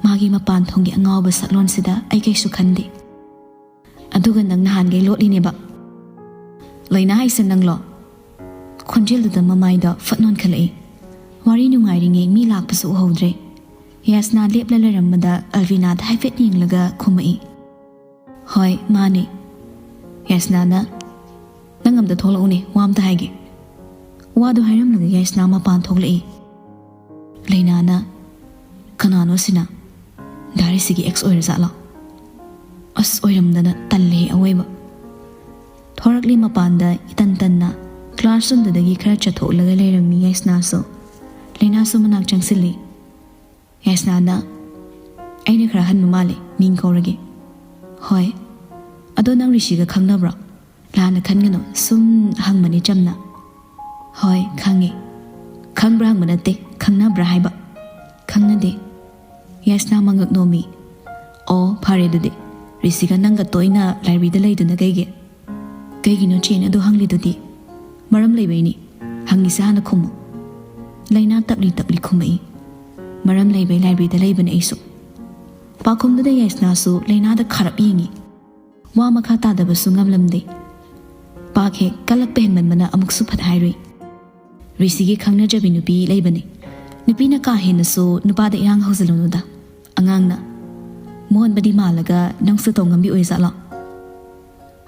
ꯃꯥꯒꯤ ꯃꯄꯥꯟ ꯊꯣꯡꯒꯤ ꯑꯉꯥꯎꯕ ꯁꯛꯂꯣꯟꯁꯤꯗ ꯑꯩ ꯀꯩꯁꯨ ꯈꯟꯗꯦ꯫ ꯑꯗꯨꯒ ꯅꯪ ꯅꯍꯥꯟꯈꯩ ꯂꯣꯠꯂꯤꯅꯦꯕ꯫ ꯂꯩꯅꯥ ꯍꯥꯏꯁꯦ ꯅꯪꯂꯣ? ꯈꯣꯟꯖꯦꯜꯗꯨꯗ ꯃꯃꯥꯏꯗꯣ ꯐꯠ ꯅꯣꯟꯈꯠꯂꯛꯏ꯫ ꯋꯥꯔꯤ ꯅꯨꯡꯉꯥꯏꯔꯤꯉꯩ ꯃꯤ ꯂꯥꯛꯄꯁꯨ ꯎꯍꯧꯗ꯭ꯔꯦ꯫ ꯌꯥꯁꯅꯥ ꯂꯦꯞꯂ ꯂꯩꯔꯝꯕꯗ ꯑꯜꯕꯤꯅꯥꯗ ꯍꯥꯏꯐꯦꯠ ꯌꯦꯡꯂꯒ ꯈꯨꯝꯃꯛꯏ꯫ "ꯍꯣꯏ, ꯃꯥꯅꯦ꯫" ꯌꯥꯁꯅꯥꯅ, "ꯅꯪ ꯑꯝꯇ ꯊꯣꯛꯂꯛꯎꯅꯦ, ꯋꯥ ꯑꯝꯇ ꯍꯥꯏꯒꯦ꯫" ꯋꯥꯗꯨ ꯍꯥꯏꯔꯝꯂꯒ ꯌꯥꯁꯅꯥ ꯃꯄꯥꯟ ꯊꯣꯛꯂꯛꯏ꯫ ꯂꯩꯅꯥꯅ, "ꯀꯅꯥꯅꯣ ꯁꯤꯅ? ꯗꯥ ꯔꯤꯁꯤꯒꯤ ꯑꯦꯛꯁ ꯑꯣꯏꯔꯖꯥꯠꯂꯣ? ꯑꯁ, ꯑꯣꯏꯔꯝꯗꯅ ꯇꯜꯂꯦ ꯑꯋꯣꯏꯕ꯫" ꯊꯣꯔꯛꯂꯤ ꯃꯄꯥꯟꯗ ꯏꯇꯟ ꯇꯟꯅ꯫ ꯀ꯭ꯂꯥꯁ ꯔꯨꯝꯗꯨꯗꯒꯤ ꯈꯔ ꯆꯠꯊꯣꯛꯂꯒ ꯂꯩꯔꯝꯃꯤ ꯌꯥꯏꯁꯅꯥꯁꯨ꯫ ꯂꯩꯅꯥꯁꯨ ꯃꯅꯥꯛ ꯆꯪꯁꯤꯜꯂꯤ꯫ ꯌꯥꯏꯁꯅꯥꯅ, "ꯑꯩꯅ ꯈꯔ ꯍꯟꯕ ꯃꯥꯜꯂꯦ, ꯃꯤꯡ ꯀꯧꯔꯒꯦ꯫" "ꯍꯣꯏ꯫ ꯑꯗꯣ ꯅꯪ ꯔꯤꯁꯤꯒ ꯈꯪꯅꯕ꯭ꯔꯣ?" "ꯂꯥꯟꯅ ꯈꯟꯒꯅꯨ, ꯁꯨꯝ ꯍꯪꯕꯅꯤ ꯆꯝꯅ꯫" "ꯍꯣꯏ, ꯈꯪꯉꯤ꯫" "ꯈꯪꯕ꯭ꯔꯥ ꯍꯪꯕ ꯅꯠꯇꯦ, ꯈꯪꯅꯕ꯭ꯔꯥ ꯍꯥꯏꯕ꯫" "ꯈꯪꯅꯗꯦ꯫" ꯌꯥꯏꯁꯅꯥ ꯃꯉꯛ ꯅꯣꯝꯃꯤ꯫ "ꯑꯣ, ꯐꯔꯦ ꯑꯗꯨꯗꯤ꯫ ꯔꯤꯁꯤꯒ ꯅꯪꯒ ꯇꯣꯏꯅ ꯂꯥꯏꯕ꯭ꯔꯦꯔꯤꯗ ꯂꯩꯗꯨꯅ ꯀꯩꯒꯤ?" "ꯀꯩꯒꯤꯅꯣ ꯆꯦꯅ ꯑꯗꯨ ꯍꯪꯂꯤꯗꯨꯗꯤ? ꯃꯔꯝ ꯂꯩꯕꯩꯅꯤ꯫ ꯍꯪꯉꯤꯁꯦ ꯍꯥꯟꯅ ꯈꯨꯝꯃꯨ꯫" ꯂꯩꯅꯥ ꯇꯞꯂꯤ ꯇꯞꯂꯤ ꯈꯨꯝꯃꯛꯏ꯫ "ꯃꯔꯝ ꯂꯩꯕꯩ ꯂꯥꯏꯕ꯭ꯔꯦꯔꯤꯗ ꯂꯩꯕꯅꯦ ꯑꯩꯁꯨ꯫" ꯄꯥꯎꯈꯨꯝꯗꯨꯗ ꯌꯥꯏꯁꯅꯥꯁꯨ ꯂꯩꯅꯥꯗ ꯈꯥꯔꯞ ꯌꯦꯡꯉꯤ꯫ ꯋꯥ ꯃꯈꯥ ꯇꯥꯗꯕꯁꯨ ꯉꯝꯂꯝꯗꯦ꯫ ꯄꯥꯛ ꯍꯦꯛ ꯀꯜꯂꯛꯄ ꯍꯦꯟꯃꯟꯕꯅ ꯑꯃꯨꯛꯁꯨ ꯐꯠ ꯍꯥꯏꯔꯨꯏ꯫ "ꯔꯤꯁꯤꯒꯤ ꯈꯪꯅꯖꯕꯤ ꯅꯨꯄꯤ ꯂꯩꯕꯅꯤ꯫ ꯅꯨꯄꯤꯅ ꯀꯥ ꯍꯦꯟꯅꯁꯨ ꯅꯨꯄꯥꯗ ꯏꯔꯥꯡ ꯍꯧꯖꯤꯜꯂꯨꯅꯨꯗ꯫ ꯑꯉꯥꯡꯅ꯫ ꯃꯣꯍꯟꯕꯗꯤ ꯃꯥꯜꯂꯒ ꯅꯪꯁꯨ ꯇꯧ ꯉꯝꯕꯤ ꯑꯣꯏꯖꯥꯠꯂꯣ?"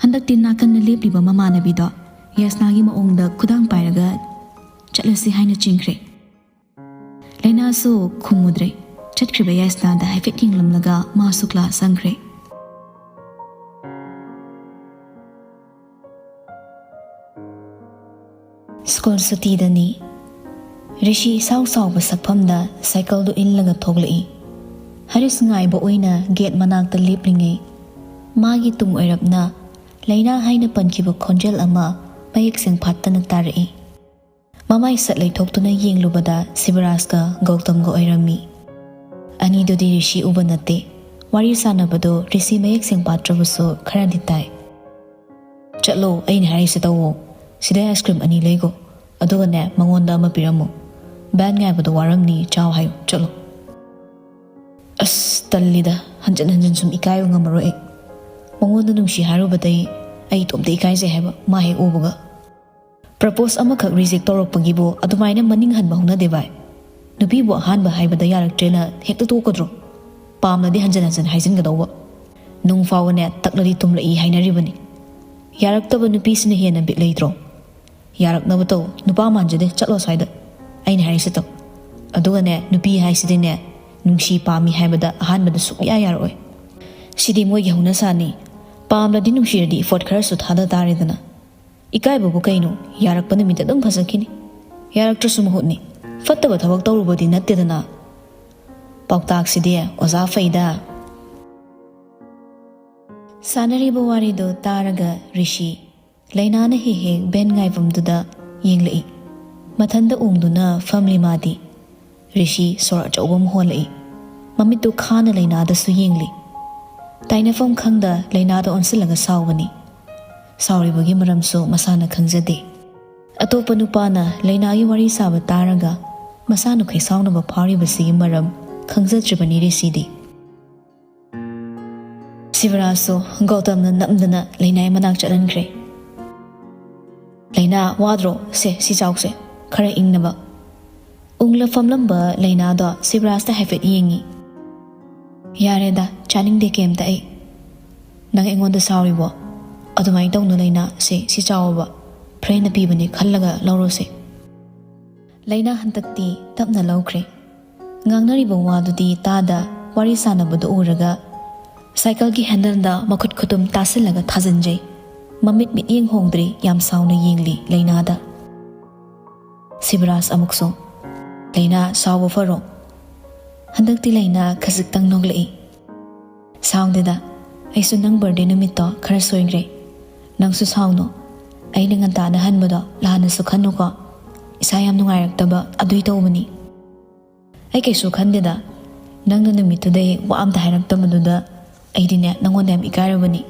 ꯍꯟꯗꯛꯇꯤ ꯅꯥꯀꯟꯗ ꯂꯦꯞꯂꯤꯕ ꯃꯃꯥꯟꯅꯕꯤꯗꯣ ꯌꯥꯏꯁꯅꯥꯒꯤ ꯃꯑꯣꯡꯗ ꯈꯨꯗꯥꯡ ꯄꯥꯏꯔꯒ "ꯆꯠꯂꯁꯤ" ꯍꯥꯏꯅ ꯆꯤꯡꯈ꯭ꯔꯦ꯫ ꯂꯩꯅꯥꯁꯨ ꯈꯨꯝꯃꯨꯗ꯭ꯔꯦ꯫ ꯆꯠꯈ꯭ꯔꯤꯕ ꯌꯥꯏꯁꯅꯥꯗ ꯍꯥꯏꯐꯦꯠ ꯌꯦꯡꯂꯝꯂꯒ ꯃꯥꯁꯨ ꯀ꯭ꯂꯥꯁ ꯆꯪꯈ꯭ꯔꯦ꯫ ꯁ꯭ꯀꯨꯜ ꯁꯨꯇꯤꯗꯅꯤ꯫ ꯔꯤꯁꯤ ꯏꯁꯥꯎ ꯁꯥꯎꯕ ꯁꯛꯐꯝꯗ ꯁꯥꯏꯀꯜꯗꯨ ꯏꯜꯂꯒ ꯊꯣꯛꯂꯛꯏ꯫ ꯍꯔꯤꯁ ꯉꯥꯏꯕ ꯑꯣꯏꯅ ꯒꯦꯠ ꯃꯅꯥꯛꯇ ꯂꯦꯞꯂꯤꯉꯩ, ꯃꯥꯒꯤ ꯇꯨꯡ ꯑꯣꯏꯔꯞꯅ ꯂꯩꯅꯥ ꯍꯥꯏꯅ ꯄꯟꯈꯤꯕ ꯈꯣꯟꯖꯦꯜ ꯑꯃ ꯃꯌꯦꯛ ꯁꯦꯡꯐꯥꯠꯇꯅ ꯇꯥꯔꯛꯏ꯫ ꯃꯃꯥꯏ ꯁꯠ ꯂꯩꯊꯣꯛꯇꯨꯅ ꯌꯦꯡꯂꯨꯕꯗ ꯁꯤꯕꯔꯥꯖꯀ ꯒꯧꯇꯝꯒ ꯑꯣꯏꯔꯝꯃꯤ꯫ ꯑꯅꯤꯗꯨꯗꯤ ꯔꯤꯁꯤ ꯎꯕ ꯅꯠꯇꯦ꯫ ꯋꯥꯔꯤ ꯁꯥꯟꯅꯕꯗꯣ ꯔꯤꯁꯤ ꯃꯌꯦꯛ ꯁꯦꯡꯐꯥꯠꯇ꯭ꯔꯕꯁꯨ ꯈꯔꯗꯤ ꯇꯥꯏ꯫ "ꯆꯠꯂꯣ, ꯑꯩꯅ ꯍꯥꯏꯔꯤꯁꯦ ꯇꯧꯋꯣ꯫ ꯁꯤꯗ ꯑꯥꯏꯁ ꯀ꯭ꯔꯤꯝ ꯑꯅꯤ ꯂꯩꯒꯣ, ꯑꯗꯨꯒꯅꯦ ꯃꯉꯣꯟꯗ ꯑꯃ ꯄꯤꯔꯝꯃꯨ꯫ ꯚꯦꯟ ꯉꯥꯏꯕꯗꯣ ꯋꯥꯔꯝꯅꯤ, ꯆꯥꯎ ꯍꯥꯏꯌꯨ, ꯆꯠꯂꯣ꯫" ꯑꯁ, ꯇꯜꯂꯤꯗ, ꯍꯟꯖꯤꯟ ꯍꯟꯖꯤꯟ ꯁꯨꯝ ꯏꯀꯥꯏꯕ ꯉꯝꯃꯔꯣꯏ ꯑꯩ꯫ ꯃꯉꯣꯟꯗ ꯅꯨꯡꯁꯤ ꯍꯥꯏꯔꯨꯕꯗꯩ ꯑꯩ ꯏꯇꯣꯝꯇ ꯏꯀꯥꯏꯖꯩ ꯍꯥꯏꯕ, ꯃꯥ ꯍꯦꯛ ꯎꯕꯒ꯫ ꯄ꯭ꯔꯄꯣꯁ ꯑꯃꯈꯛ ꯔꯤꯖꯦꯛ ꯇꯧꯔꯛꯄꯒꯤꯕꯨ ꯑꯗꯨꯃꯥꯏꯅ ꯃꯅꯤꯡ ꯍꯟꯕ ꯍꯧꯅꯗꯦ ꯚꯥꯏ꯫ ꯅꯨꯄꯤꯕꯨ ꯑꯍꯥꯟꯕ ꯍꯥꯏꯕꯗ ꯌꯥꯔꯛꯇ꯭ꯔꯦꯅ ꯍꯦꯛꯇ ꯇꯣꯛꯀꯗ꯭ꯔꯣ? ꯄꯥꯝꯂꯗꯤ ꯍꯟꯖꯤꯟ ꯍꯟꯖꯤꯟ ꯍꯥꯏꯖꯤꯟꯒꯗꯧꯕ꯫ ꯅꯨꯡ ꯐꯥꯎꯕꯅꯦ ꯇꯛꯂꯗꯤ ꯇꯨꯝꯂꯛꯏ ꯍꯥꯏꯅꯔꯤꯕꯅꯤ꯫ ꯌꯥꯔꯛꯇꯕ ꯅꯨꯄꯤꯁꯤꯅ ꯍꯦꯟꯅ ꯕꯤꯠ ꯂꯩꯇ꯭ꯔꯣ? ꯌꯥꯔꯛꯅꯕ ꯇꯧ, ꯅꯨꯄꯥ ꯃꯥꯟꯖꯗꯦ, ꯆꯠꯂꯣ ꯁ꯭ꯋꯥꯏꯗ꯫ ꯑꯩꯅ ꯍꯥꯏꯔꯤꯁꯦ ꯇꯧ꯫ ꯑꯗꯨꯒꯅꯦ, ꯅꯨꯄꯤ ꯍꯥꯏꯁꯤꯗꯤꯅꯦ, ꯅꯨꯡꯁꯤ ꯄꯥꯝꯃꯤ ꯍꯥꯏꯕꯗ ꯑꯍꯥꯟꯕꯗ ꯁꯨꯛꯌꯥ ꯌꯥꯔꯛꯑꯣꯏ꯫ ꯁꯤꯗꯤ ꯃꯣꯏꯒꯤ ꯍꯧꯅꯁꯥꯅꯤ꯫ ꯄꯥꯝꯂꯗꯤ ꯅꯨꯡꯁꯤꯔꯗꯤ ꯏꯐꯣꯔꯠ ꯈꯔꯁꯨ ꯊꯥꯗ ꯇꯥꯔꯦꯗꯅ꯫ ꯏꯀꯥꯏꯕꯕꯨ ꯀꯩꯅꯣ? ꯌꯥꯔꯛꯄ ꯅꯨꯃꯤꯠꯇ ꯑꯗꯨꯝ ꯐꯖꯈꯤꯅꯤ꯫ ꯌꯥꯔꯛꯇ꯭ꯔꯁꯨ ꯃꯍꯨꯠꯅꯤ꯫ ꯐꯠꯇꯕ ꯊꯕꯛ ꯇꯧꯔꯨꯕꯗꯤ ꯅꯠꯇꯦꯗꯅ꯫ ꯄꯥꯎꯇꯥꯛꯁꯤꯗꯤ ꯑꯣꯖꯥ ꯐꯩꯗ꯫ ꯁꯥꯟꯅꯔꯤꯕ ꯋꯥꯔꯤꯗꯣ ꯇꯥꯔꯒ ꯔꯤꯁꯤ, ꯂꯩꯅꯥꯅ ꯍꯦꯛ ꯍꯦꯛ ꯚꯦꯟ ꯉꯥꯏꯐꯝꯗꯨꯗ ꯌꯦꯡꯂꯛꯏ꯫ ꯃꯊꯟꯗ ꯎꯪꯗꯨꯅ ꯐꯝꯂꯤ ꯃꯥꯗꯤ꯫ ꯔꯤꯁꯤ ꯁꯣꯔ ꯑꯆꯧꯕ ꯑꯃ ꯍꯣꯜꯂꯛꯏ꯫ ꯃꯃꯤꯠꯇꯨ ꯈꯥꯅ ꯂꯩꯅꯥꯗꯁꯨ ꯌꯦꯡꯂꯤ꯫ ꯇꯥꯏꯅꯐꯝ ꯈꯪꯗ ꯂꯩꯅꯥꯗ ꯑꯣꯟꯁꯤꯜꯂꯒ ꯁꯥꯎꯕꯅꯤ꯫ ꯁꯥꯎꯔꯤꯕꯒꯤ ꯃꯔꯝꯁꯨ ꯃꯁꯥꯅ ꯈꯪꯖꯗꯦ꯫ ꯑꯇꯣꯞꯄ ꯅꯨꯄꯥꯅ ꯂꯩꯅꯥꯒꯤ ꯋꯥꯔꯤ ꯁꯥꯕ ꯇꯥꯔꯒ ꯃꯁꯥꯅ ꯈꯣꯏꯁꯥꯎꯅꯕ ꯐꯥꯎꯔꯤꯕꯁꯤꯒꯤ ꯃꯔꯝ ꯈꯪꯖꯗ꯭ꯔꯤꯕꯅꯤ ꯔꯤꯁꯤꯗꯤ꯫ ꯁꯤꯕꯔꯥꯖꯁꯨ ꯒꯧꯇꯝꯅ ꯅꯝꯗꯅ ꯂꯩꯅꯥꯏ ꯃꯅꯥꯛ ꯆꯠꯍꯟꯈ꯭ꯔꯦ꯫ "ꯂꯩꯅꯥ, ꯋꯥꯗ꯭ꯔꯣ? ꯁꯦ, ꯁꯤ ꯆꯥꯎꯁꯦ, ꯈꯔ ꯏꯪꯅꯕ꯫" ꯎꯪꯂ ꯐꯝꯂꯝꯕ ꯂꯩꯅꯥꯗꯣ ꯁꯤꯕꯔꯥꯖꯇ ꯍꯥꯏꯐꯦꯠ ꯌꯦꯡꯉꯤ꯫ "ꯌꯥꯔꯦꯗ, ꯆꯥꯅꯤꯡꯗꯦ ꯀꯩꯝꯇ ꯑꯩ꯫ ꯅꯪ ꯑꯩꯉꯣꯟꯗ ꯁꯥꯎꯔꯤꯕꯣ? ꯑꯗꯨꯃꯥꯏꯅ ꯇꯧꯅꯨ ꯂꯩꯅꯥ, ꯁꯦ, ꯁꯤ ꯆꯥꯎꯑꯣꯕ꯫ ꯐ꯭ꯔꯦꯟꯅ ꯄꯤꯕꯅꯤ ꯈꯜꯂꯒ ꯂꯧꯔꯣꯁꯦ꯫" ꯂꯩꯅꯥ ꯍꯟꯗꯛꯇꯤ ꯇꯞꯅ ꯂꯧꯈ꯭ꯔꯦ꯫ ꯉꯥꯡꯅꯔꯤꯕ ꯋꯥꯗꯨꯗꯤ ꯇꯥꯗ, ꯋꯥꯔꯤ ꯁꯥꯟꯅꯕꯗꯨ ꯎꯔꯒ ꯁꯥꯏꯀꯜꯒꯤ ꯍꯦꯟꯗꯜꯗ ꯃꯈꯨꯠ ꯈꯨꯇꯨꯝ ꯇꯥꯁꯤꯜꯂꯒ ꯊꯥꯖꯤꯟꯖꯩ꯫ ꯃꯃꯤꯠ ꯃꯤꯠꯌꯦꯡ ꯍꯣꯡꯗ꯭ꯔꯤ, ꯌꯥꯝ ꯁꯥꯎꯅ ꯌꯦꯡꯂꯤ ꯂꯩꯅꯥꯗ꯫ ꯁꯤꯕꯔꯥꯖ ꯑꯃꯨꯛꯁꯨ, "ꯂꯩꯅꯥ, ꯁꯥꯎꯕ ꯐꯔꯣ꯫" ꯍꯟꯗꯛꯇꯤ ꯂꯩꯅꯥ ꯈꯖꯤꯛꯇꯪ ꯅꯣꯛꯂꯛꯏ꯫ "ꯁꯥꯎꯗꯦꯗ, ꯑꯩꯁꯨ ꯅꯪ ꯕꯥꯔꯗꯦ ꯅꯨꯃꯤꯠꯇꯣ ꯈꯔ ꯁꯣꯏꯈ꯭ꯔꯦ꯫ ꯅꯪꯁꯨ ꯁꯥꯎꯅꯨ꯫ ꯑꯩꯅ ꯉꯟꯇꯥꯅ ꯍꯟꯕꯗꯣ ꯂꯥꯟꯅꯁꯨ ꯈꯟꯅꯨꯀꯣ꯫ ꯏꯁꯥ ꯌꯥꯝ ꯅꯨꯡꯉꯥꯏꯔꯛꯇꯕ ꯑꯗꯨꯏ ꯇꯧꯕꯅꯤ꯫ ꯑꯩ ꯀꯩꯁꯨ ꯈꯟꯗꯦꯗ꯫ ꯅꯪꯅ ꯅꯨꯃꯤꯠꯇꯨꯗꯩ ꯋꯥ ꯑꯝꯇ ꯍꯥꯏꯔꯛꯇꯕꯗꯨꯗ ꯑꯩꯗꯤꯅꯦ ꯅꯪꯉꯣꯟꯗ ꯌꯥꯝ ꯏꯀꯥꯏꯔꯕꯅꯤ꯫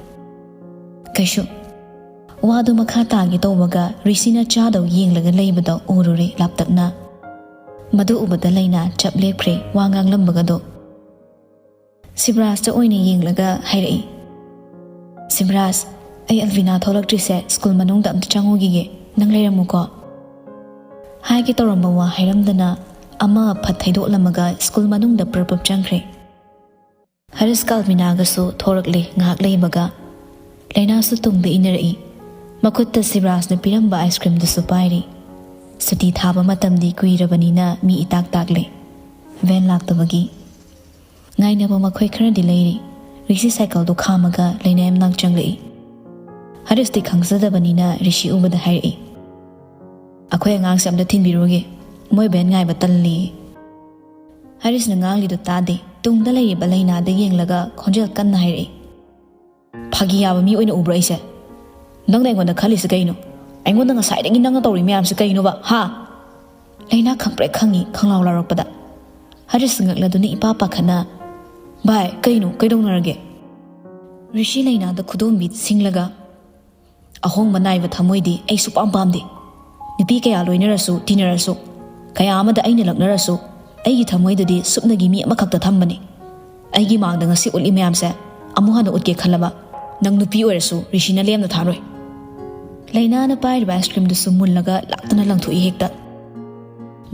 ꯀꯩꯁꯨ꯫ ꯋꯥꯗꯨ ꯃꯈꯥ ꯇꯥꯒꯦ ꯇꯧꯕꯒ ꯔꯤꯁꯤꯅ ꯆꯥꯗꯧ ꯌꯦꯡꯂꯒ ꯂꯩꯕꯗꯣ ꯎꯔꯨꯔꯦ ꯂꯥꯞꯇꯛꯅ꯫ ꯃꯗꯨ ꯎꯕꯗ ꯂꯩꯅꯥ ꯆꯞ ꯂꯦꯞꯈ꯭ꯔꯦ ꯋꯥ ꯉꯥꯡꯂꯝꯕꯒꯗꯣ꯫ ꯁꯤꯕꯔꯥꯖꯇ ꯑꯣꯏꯅ ꯌꯦꯡꯂꯒ ꯍꯥꯏꯔꯛꯏ, "ꯁꯤꯕꯔꯥꯖ, ꯑꯩ ꯑꯜꯕꯤꯅꯥ ꯊꯣꯛꯂꯛꯇ꯭ꯔꯤꯁꯦ ꯁ꯭ꯀꯨꯜ ꯃꯅꯨꯡꯗ ꯑꯝꯇ ꯆꯪꯉꯨꯈꯤꯒꯦ, ꯅꯪ ꯂꯩꯔꯝꯃꯨꯀꯣ"꯫ ꯍꯥꯏꯒꯦ ꯇꯧꯔꯝꯕ ꯋꯥ ꯍꯥꯏꯔꯝꯗꯅ ꯑꯃ ꯐꯠ ꯊꯩꯗꯣꯛꯂꯝꯃꯒ ꯁ꯭ꯀꯨꯜ ꯃꯅꯨꯡꯗ ꯄ꯭ꯔꯞ ꯄ꯭ꯔꯞ ꯆꯪꯈ꯭ꯔꯦ꯫ ꯍꯔꯤꯁꯀ ꯑꯜꯕꯤꯅꯥꯒꯁꯨ ꯊꯣꯔꯛꯂꯦ ꯉꯥꯏꯍꯥꯛ ꯂꯩꯕꯒ꯫ ꯂꯩꯅꯥꯁꯨ ꯇꯨꯡꯗ ꯏꯟꯅꯔꯛꯏ꯫ ꯃꯈꯨꯠꯇ ꯁꯤꯕꯔꯥꯖꯅ ꯄꯤꯔꯝꯕ ꯑꯥꯏꯁ ꯀ꯭ꯔꯤꯝꯗꯨꯁꯨ ꯄꯥꯏꯔꯤ꯫ ꯁꯨꯇꯤ ꯊꯥꯕ ꯃꯇꯝꯗꯤ ꯀꯨꯏꯔꯕꯅꯤꯅ ꯃꯤ ꯏꯇꯥꯛ ꯇꯥꯛꯂꯦ꯫ ꯚꯦꯟ ꯂꯥꯛꯇꯕꯒꯤ꯫ ꯉꯥꯏꯅꯕ ꯃꯈꯣꯏ ꯈꯔꯗꯤ ꯂꯩꯔꯤ꯫ ꯔꯤꯁꯤ ꯁꯥꯏꯀꯜꯗꯨ ꯈꯥꯝꯃꯒ ꯂꯩꯅꯥ ꯃꯅꯥꯛ ꯆꯪꯂꯛꯏ꯫ ꯍꯔꯤꯁꯇꯤ ꯈꯪꯖꯗꯕꯅꯤꯅ ꯔꯤꯁꯤ ꯎꯕꯗ ꯍꯥꯏꯔꯛꯏ, "ꯑꯩꯈꯣꯏ ꯑꯉꯥꯡꯁꯦ ꯑꯝꯇ ꯊꯤꯟꯕꯤꯔꯨꯒꯦ, ꯃꯣꯏ ꯚꯦꯟ ꯉꯥꯏꯕ ꯇꯜꯂꯤ"꯫ ꯍꯔꯤꯁꯅ ꯉꯥꯡꯂꯤꯗꯨ ꯇꯥꯗꯦ꯫ ꯇꯨꯡꯗ ꯂꯩꯔꯤꯕ ꯂꯩꯅꯥꯗ ꯌꯦꯡꯂꯒ ꯈꯣꯟꯖꯦꯜ ꯀꯟꯅ ꯍꯥꯏꯔꯛꯏ, "ꯐꯥꯒꯤ ꯌꯥꯕ ꯃꯤ ꯑꯣꯏꯅ ꯎꯕ꯭ꯔꯥ ꯑꯩꯁꯦ? ꯅꯪꯅ ꯑꯩꯉꯣꯟꯗ ꯈꯜꯂꯤꯁꯦ ꯀꯩꯅꯣ? ꯑꯩꯉꯣꯟꯗ ꯉꯁꯥꯏꯗꯒꯤ ꯅꯪꯅ ꯇꯧꯔꯤ ꯃꯌꯥꯝꯁꯦ ꯀꯩꯅꯣꯕ, ꯍꯥ?" ꯂꯩꯅꯥ ꯈꯪꯄ꯭ꯔꯦꯛ ꯈꯪꯉꯤ ꯈꯪꯂꯥꯎ ꯂꯥꯎꯔꯛꯄꯗ꯫ ꯍꯔꯤꯁ ꯉꯛꯂꯗꯨꯅ ꯏꯄꯥ ꯄꯥꯈꯠꯅ, "ꯚꯥꯏ, ꯀꯩꯅꯣ? ꯀꯩꯗꯧꯅꯔꯒꯦ?" ꯔꯤꯁꯤ ꯂꯩꯅꯥꯗ ꯈꯨꯗꯣꯝꯕꯤ ꯁꯤꯡꯂꯒ, "ꯑꯍꯣꯡꯕ ꯅꯥꯏꯕ ꯊꯃꯣꯏꯗꯤ ꯑꯩ ꯁꯨꯄꯥꯝ ꯄꯥꯝꯗꯦ꯫ ꯅꯨꯄꯤ ꯀꯌꯥ ꯂꯣꯏꯅꯔꯁꯨ, ꯇꯤꯟꯅꯔꯁꯨ, ꯀꯌꯥ ꯑꯃꯗ ꯑꯩꯅ ꯂꯛꯅꯔꯁꯨ, ꯑꯩꯒꯤ ꯊꯃꯣꯏꯗꯗꯤ ꯁꯨꯞꯅꯒꯤ ꯃꯤ ꯑꯃꯈꯛꯇ ꯊꯝꯕꯅꯤ꯫ ꯑꯩꯒꯤ ꯃꯥꯡꯗ ꯉꯁꯤ ꯎꯠꯂꯤ ꯃꯌꯥꯝꯁꯦ ꯑꯃꯨꯛ ꯍꯟꯅ ꯎꯠꯀꯦ ꯈꯜꯂꯕ, ꯅꯪ ꯅꯨꯄꯤ ꯑꯣꯏꯔꯁꯨ ꯔꯤꯁꯤꯅ ꯂꯦꯝꯅ ꯊꯥꯔꯣꯏ"꯫ ꯂꯩꯅꯥꯅ ꯄꯥꯏꯔꯤꯕ ꯑꯥꯏꯁ ꯀ꯭ꯔꯤꯝꯗꯨꯁꯨ ꯃꯨꯜꯂꯒ ꯂꯥꯛꯇꯅ ꯂꯪꯊꯣꯛꯏ ꯍꯦꯛꯇ꯫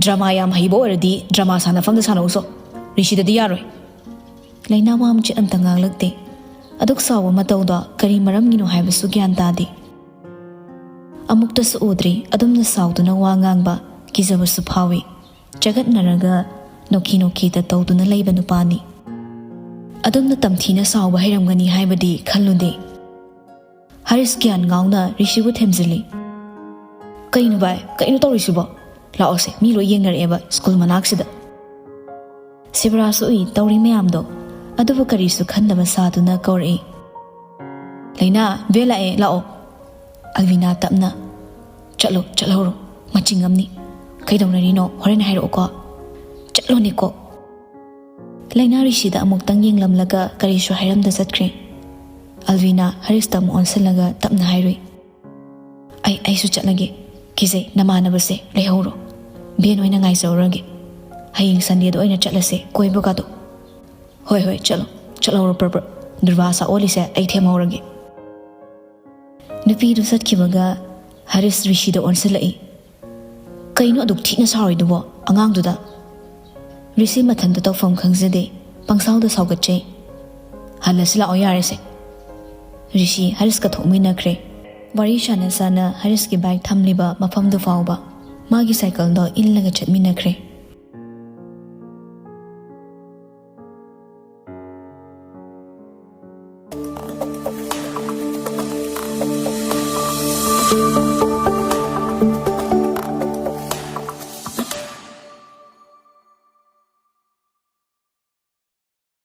"ꯗ꯭ꯔꯃꯥ ꯌꯥꯝ ꯍꯩꯕ ꯑꯣꯏꯔꯗꯤ ꯗ꯭ꯔꯃꯥ ꯁꯥꯟꯅꯐꯝꯗ ꯁꯥꯟꯅꯧꯁꯣ, ꯔꯤꯁꯤꯗꯗꯤ ꯌꯥꯔꯣꯏ"꯫ ꯂꯩꯅꯥ ꯋꯥ ꯃꯆꯦꯠ ꯑꯝꯇ ꯉꯥꯡꯂꯛꯇꯦ꯫ ꯑꯗꯨꯛ ꯁꯥꯎꯕ ꯃꯇꯧꯗꯣ ꯀꯔꯤ ꯃꯔꯝꯒꯤꯅꯣ ꯍꯥꯏꯕꯁꯨ ꯒ꯭ꯌꯥꯟ ꯇꯥꯗꯦ꯫ ꯑꯃꯨꯛꯇꯁꯨ ꯎꯗ꯭ꯔꯤ ꯑꯗꯨꯝꯅ ꯁꯥꯎꯗꯨꯅ ꯋꯥ ꯉꯥꯡꯕ, ꯀꯤꯖꯕꯁꯨ ꯐꯥꯎꯏ꯫ ꯆꯒꯠꯅꯔꯒ ꯅꯣꯛꯈꯤ ꯅꯣꯛꯈꯤꯗ ꯇꯧꯗꯨꯅ ꯂꯩꯕ ꯅꯨꯄꯥꯅꯤ꯫ ꯑꯗꯨꯝꯅ ꯇꯝꯊꯤꯅ ꯁꯥꯎꯕ ꯍꯩꯔꯝꯒꯅꯤ ꯍꯥꯏꯕꯗꯤ ꯈꯜꯂꯨꯗꯦ꯫ ꯍꯔꯤꯁ ꯒ꯭ꯌꯥꯟ ꯉꯥꯎꯅ ꯔꯤꯁꯤꯕꯨ ꯊꯦꯝꯖꯤꯜꯂꯤ꯫ "ꯀꯩꯅꯣ ꯚꯥꯏ, ꯀꯩꯅꯣ ꯇꯧꯔꯤꯁꯤꯕꯣ? ꯂꯥꯛꯑꯣꯁꯦ, ꯃꯤ ꯂꯣꯏ ꯌꯦꯡꯅꯔꯛꯑꯦꯕ ꯁ꯭ꯀꯨꯜ ꯃꯅꯥꯛꯁꯤꯗ"꯫ ꯁꯤꯕꯔꯥꯖꯁꯨ ꯎꯏ ꯇꯧꯔꯤ ꯃꯌꯥꯝꯗꯣ, ꯑꯗꯨꯕꯨ ꯀꯔꯤꯁꯨ ꯈꯟꯗꯕ ꯁꯥꯗꯨꯅ ꯀꯧꯔꯛꯏ, "ꯂꯩꯅꯥ, ꯚꯦꯟ ꯂꯥꯛꯑꯦ, ꯂꯥꯛꯑꯣ"꯫ ꯑꯜꯕꯤꯅꯥ ꯇꯞꯅ, "ꯆꯠꯂꯣ, ꯆꯠꯍꯧꯔꯣ, ꯃꯆꯤꯡ ꯑꯃꯅꯤ꯫ ꯀꯩꯗꯧꯅꯔꯤꯅꯣ? ꯍꯣꯔꯦꯟ ꯍꯥꯏꯔꯛꯎꯀꯣ꯫ ꯆꯠꯂꯣꯅꯦꯀꯣ꯫" ꯂꯩꯅꯥ ꯔꯤꯁꯤꯗ ꯑꯃꯨꯛꯇꯪ ꯌꯦꯡꯂꯝꯂꯒ ꯀꯔꯤꯁꯨ ꯍꯥꯏꯔꯝꯗ ꯆꯠꯈ꯭ꯔꯦ꯫ ꯑꯜꯕꯤꯅꯥ ꯍꯔꯤꯁꯇ ꯑꯃꯨꯛ ꯑꯣꯟꯁꯤꯜꯂꯒ ꯇꯞꯅ ꯍꯥꯏꯔꯨꯏ, "ꯑꯩ, ꯑꯩꯁꯨ ꯆꯠꯂꯒꯦ꯫ ꯀꯤꯖꯩ, ꯅꯃꯥꯟꯅꯕꯁꯦ ꯂꯩꯍꯧꯔꯣ꯫ ꯕꯦꯟ ꯑꯣꯏꯅ ꯉꯥꯏꯖꯍꯧꯔꯒꯦ꯫ ꯍꯌꯦꯡ ꯁꯟꯗꯦꯗ ꯑꯣꯏꯅ ꯆꯠꯂꯁꯦ ꯀꯣꯏꯕꯒꯗꯣ꯫" "ꯍꯣꯏ, ꯍꯣꯏ, ꯆꯠꯂꯣ, ꯆꯠꯍꯧꯔꯣ ꯄ꯭ꯔꯞ ꯄ꯭ꯔꯞ꯫ ꯗꯨꯔꯕꯥ ꯁꯥ ꯑꯣꯜꯂꯤꯁꯦ ꯑꯩ ꯊꯦꯝꯍꯧꯔꯒꯦ꯫" ꯅꯨꯄꯤꯗꯨ ꯆꯠꯈꯤꯕꯒ ꯍꯔꯤꯁ ꯔꯤꯁꯤꯗ ꯑꯣꯟꯁꯤꯜꯂꯛꯏ꯫ "ꯀꯩꯅꯣ ꯑꯗꯨꯛ ꯊꯤꯅ ꯁꯥꯎꯔꯤꯗꯨꯕꯣ ꯑꯉꯥꯡꯗꯨꯗ?" ꯔꯤꯁꯤ ꯃꯊꯟꯇ ꯇꯧꯐꯝ ꯈꯪꯖꯗꯦ, ꯄꯪꯁꯥꯎꯗ ꯁꯥꯎꯒꯠꯆꯩ꯫ "ꯍꯜꯂꯁꯤ ꯂꯥꯛꯑꯣ ꯌꯥꯔꯦꯁꯦ꯫" ꯔꯤꯁꯤ ꯍꯔꯤꯁꯀ ꯊꯣꯛꯃꯤꯟꯅꯈ꯭ꯔꯦ꯫ ꯋꯥꯔꯤ ꯁꯥꯟꯅ ꯁꯥꯟꯅ ꯍꯔꯤꯁꯀꯤ ꯕꯥꯏꯛ ꯊꯝꯂꯤꯕ ꯃꯐꯝꯗꯨ ꯐꯥꯎꯕ ꯃꯥꯒꯤ ꯁꯥꯏꯀꯜꯗꯣ ꯏꯜꯂꯒ ꯆꯠꯃꯤꯟꯅꯈ꯭ꯔꯦ꯫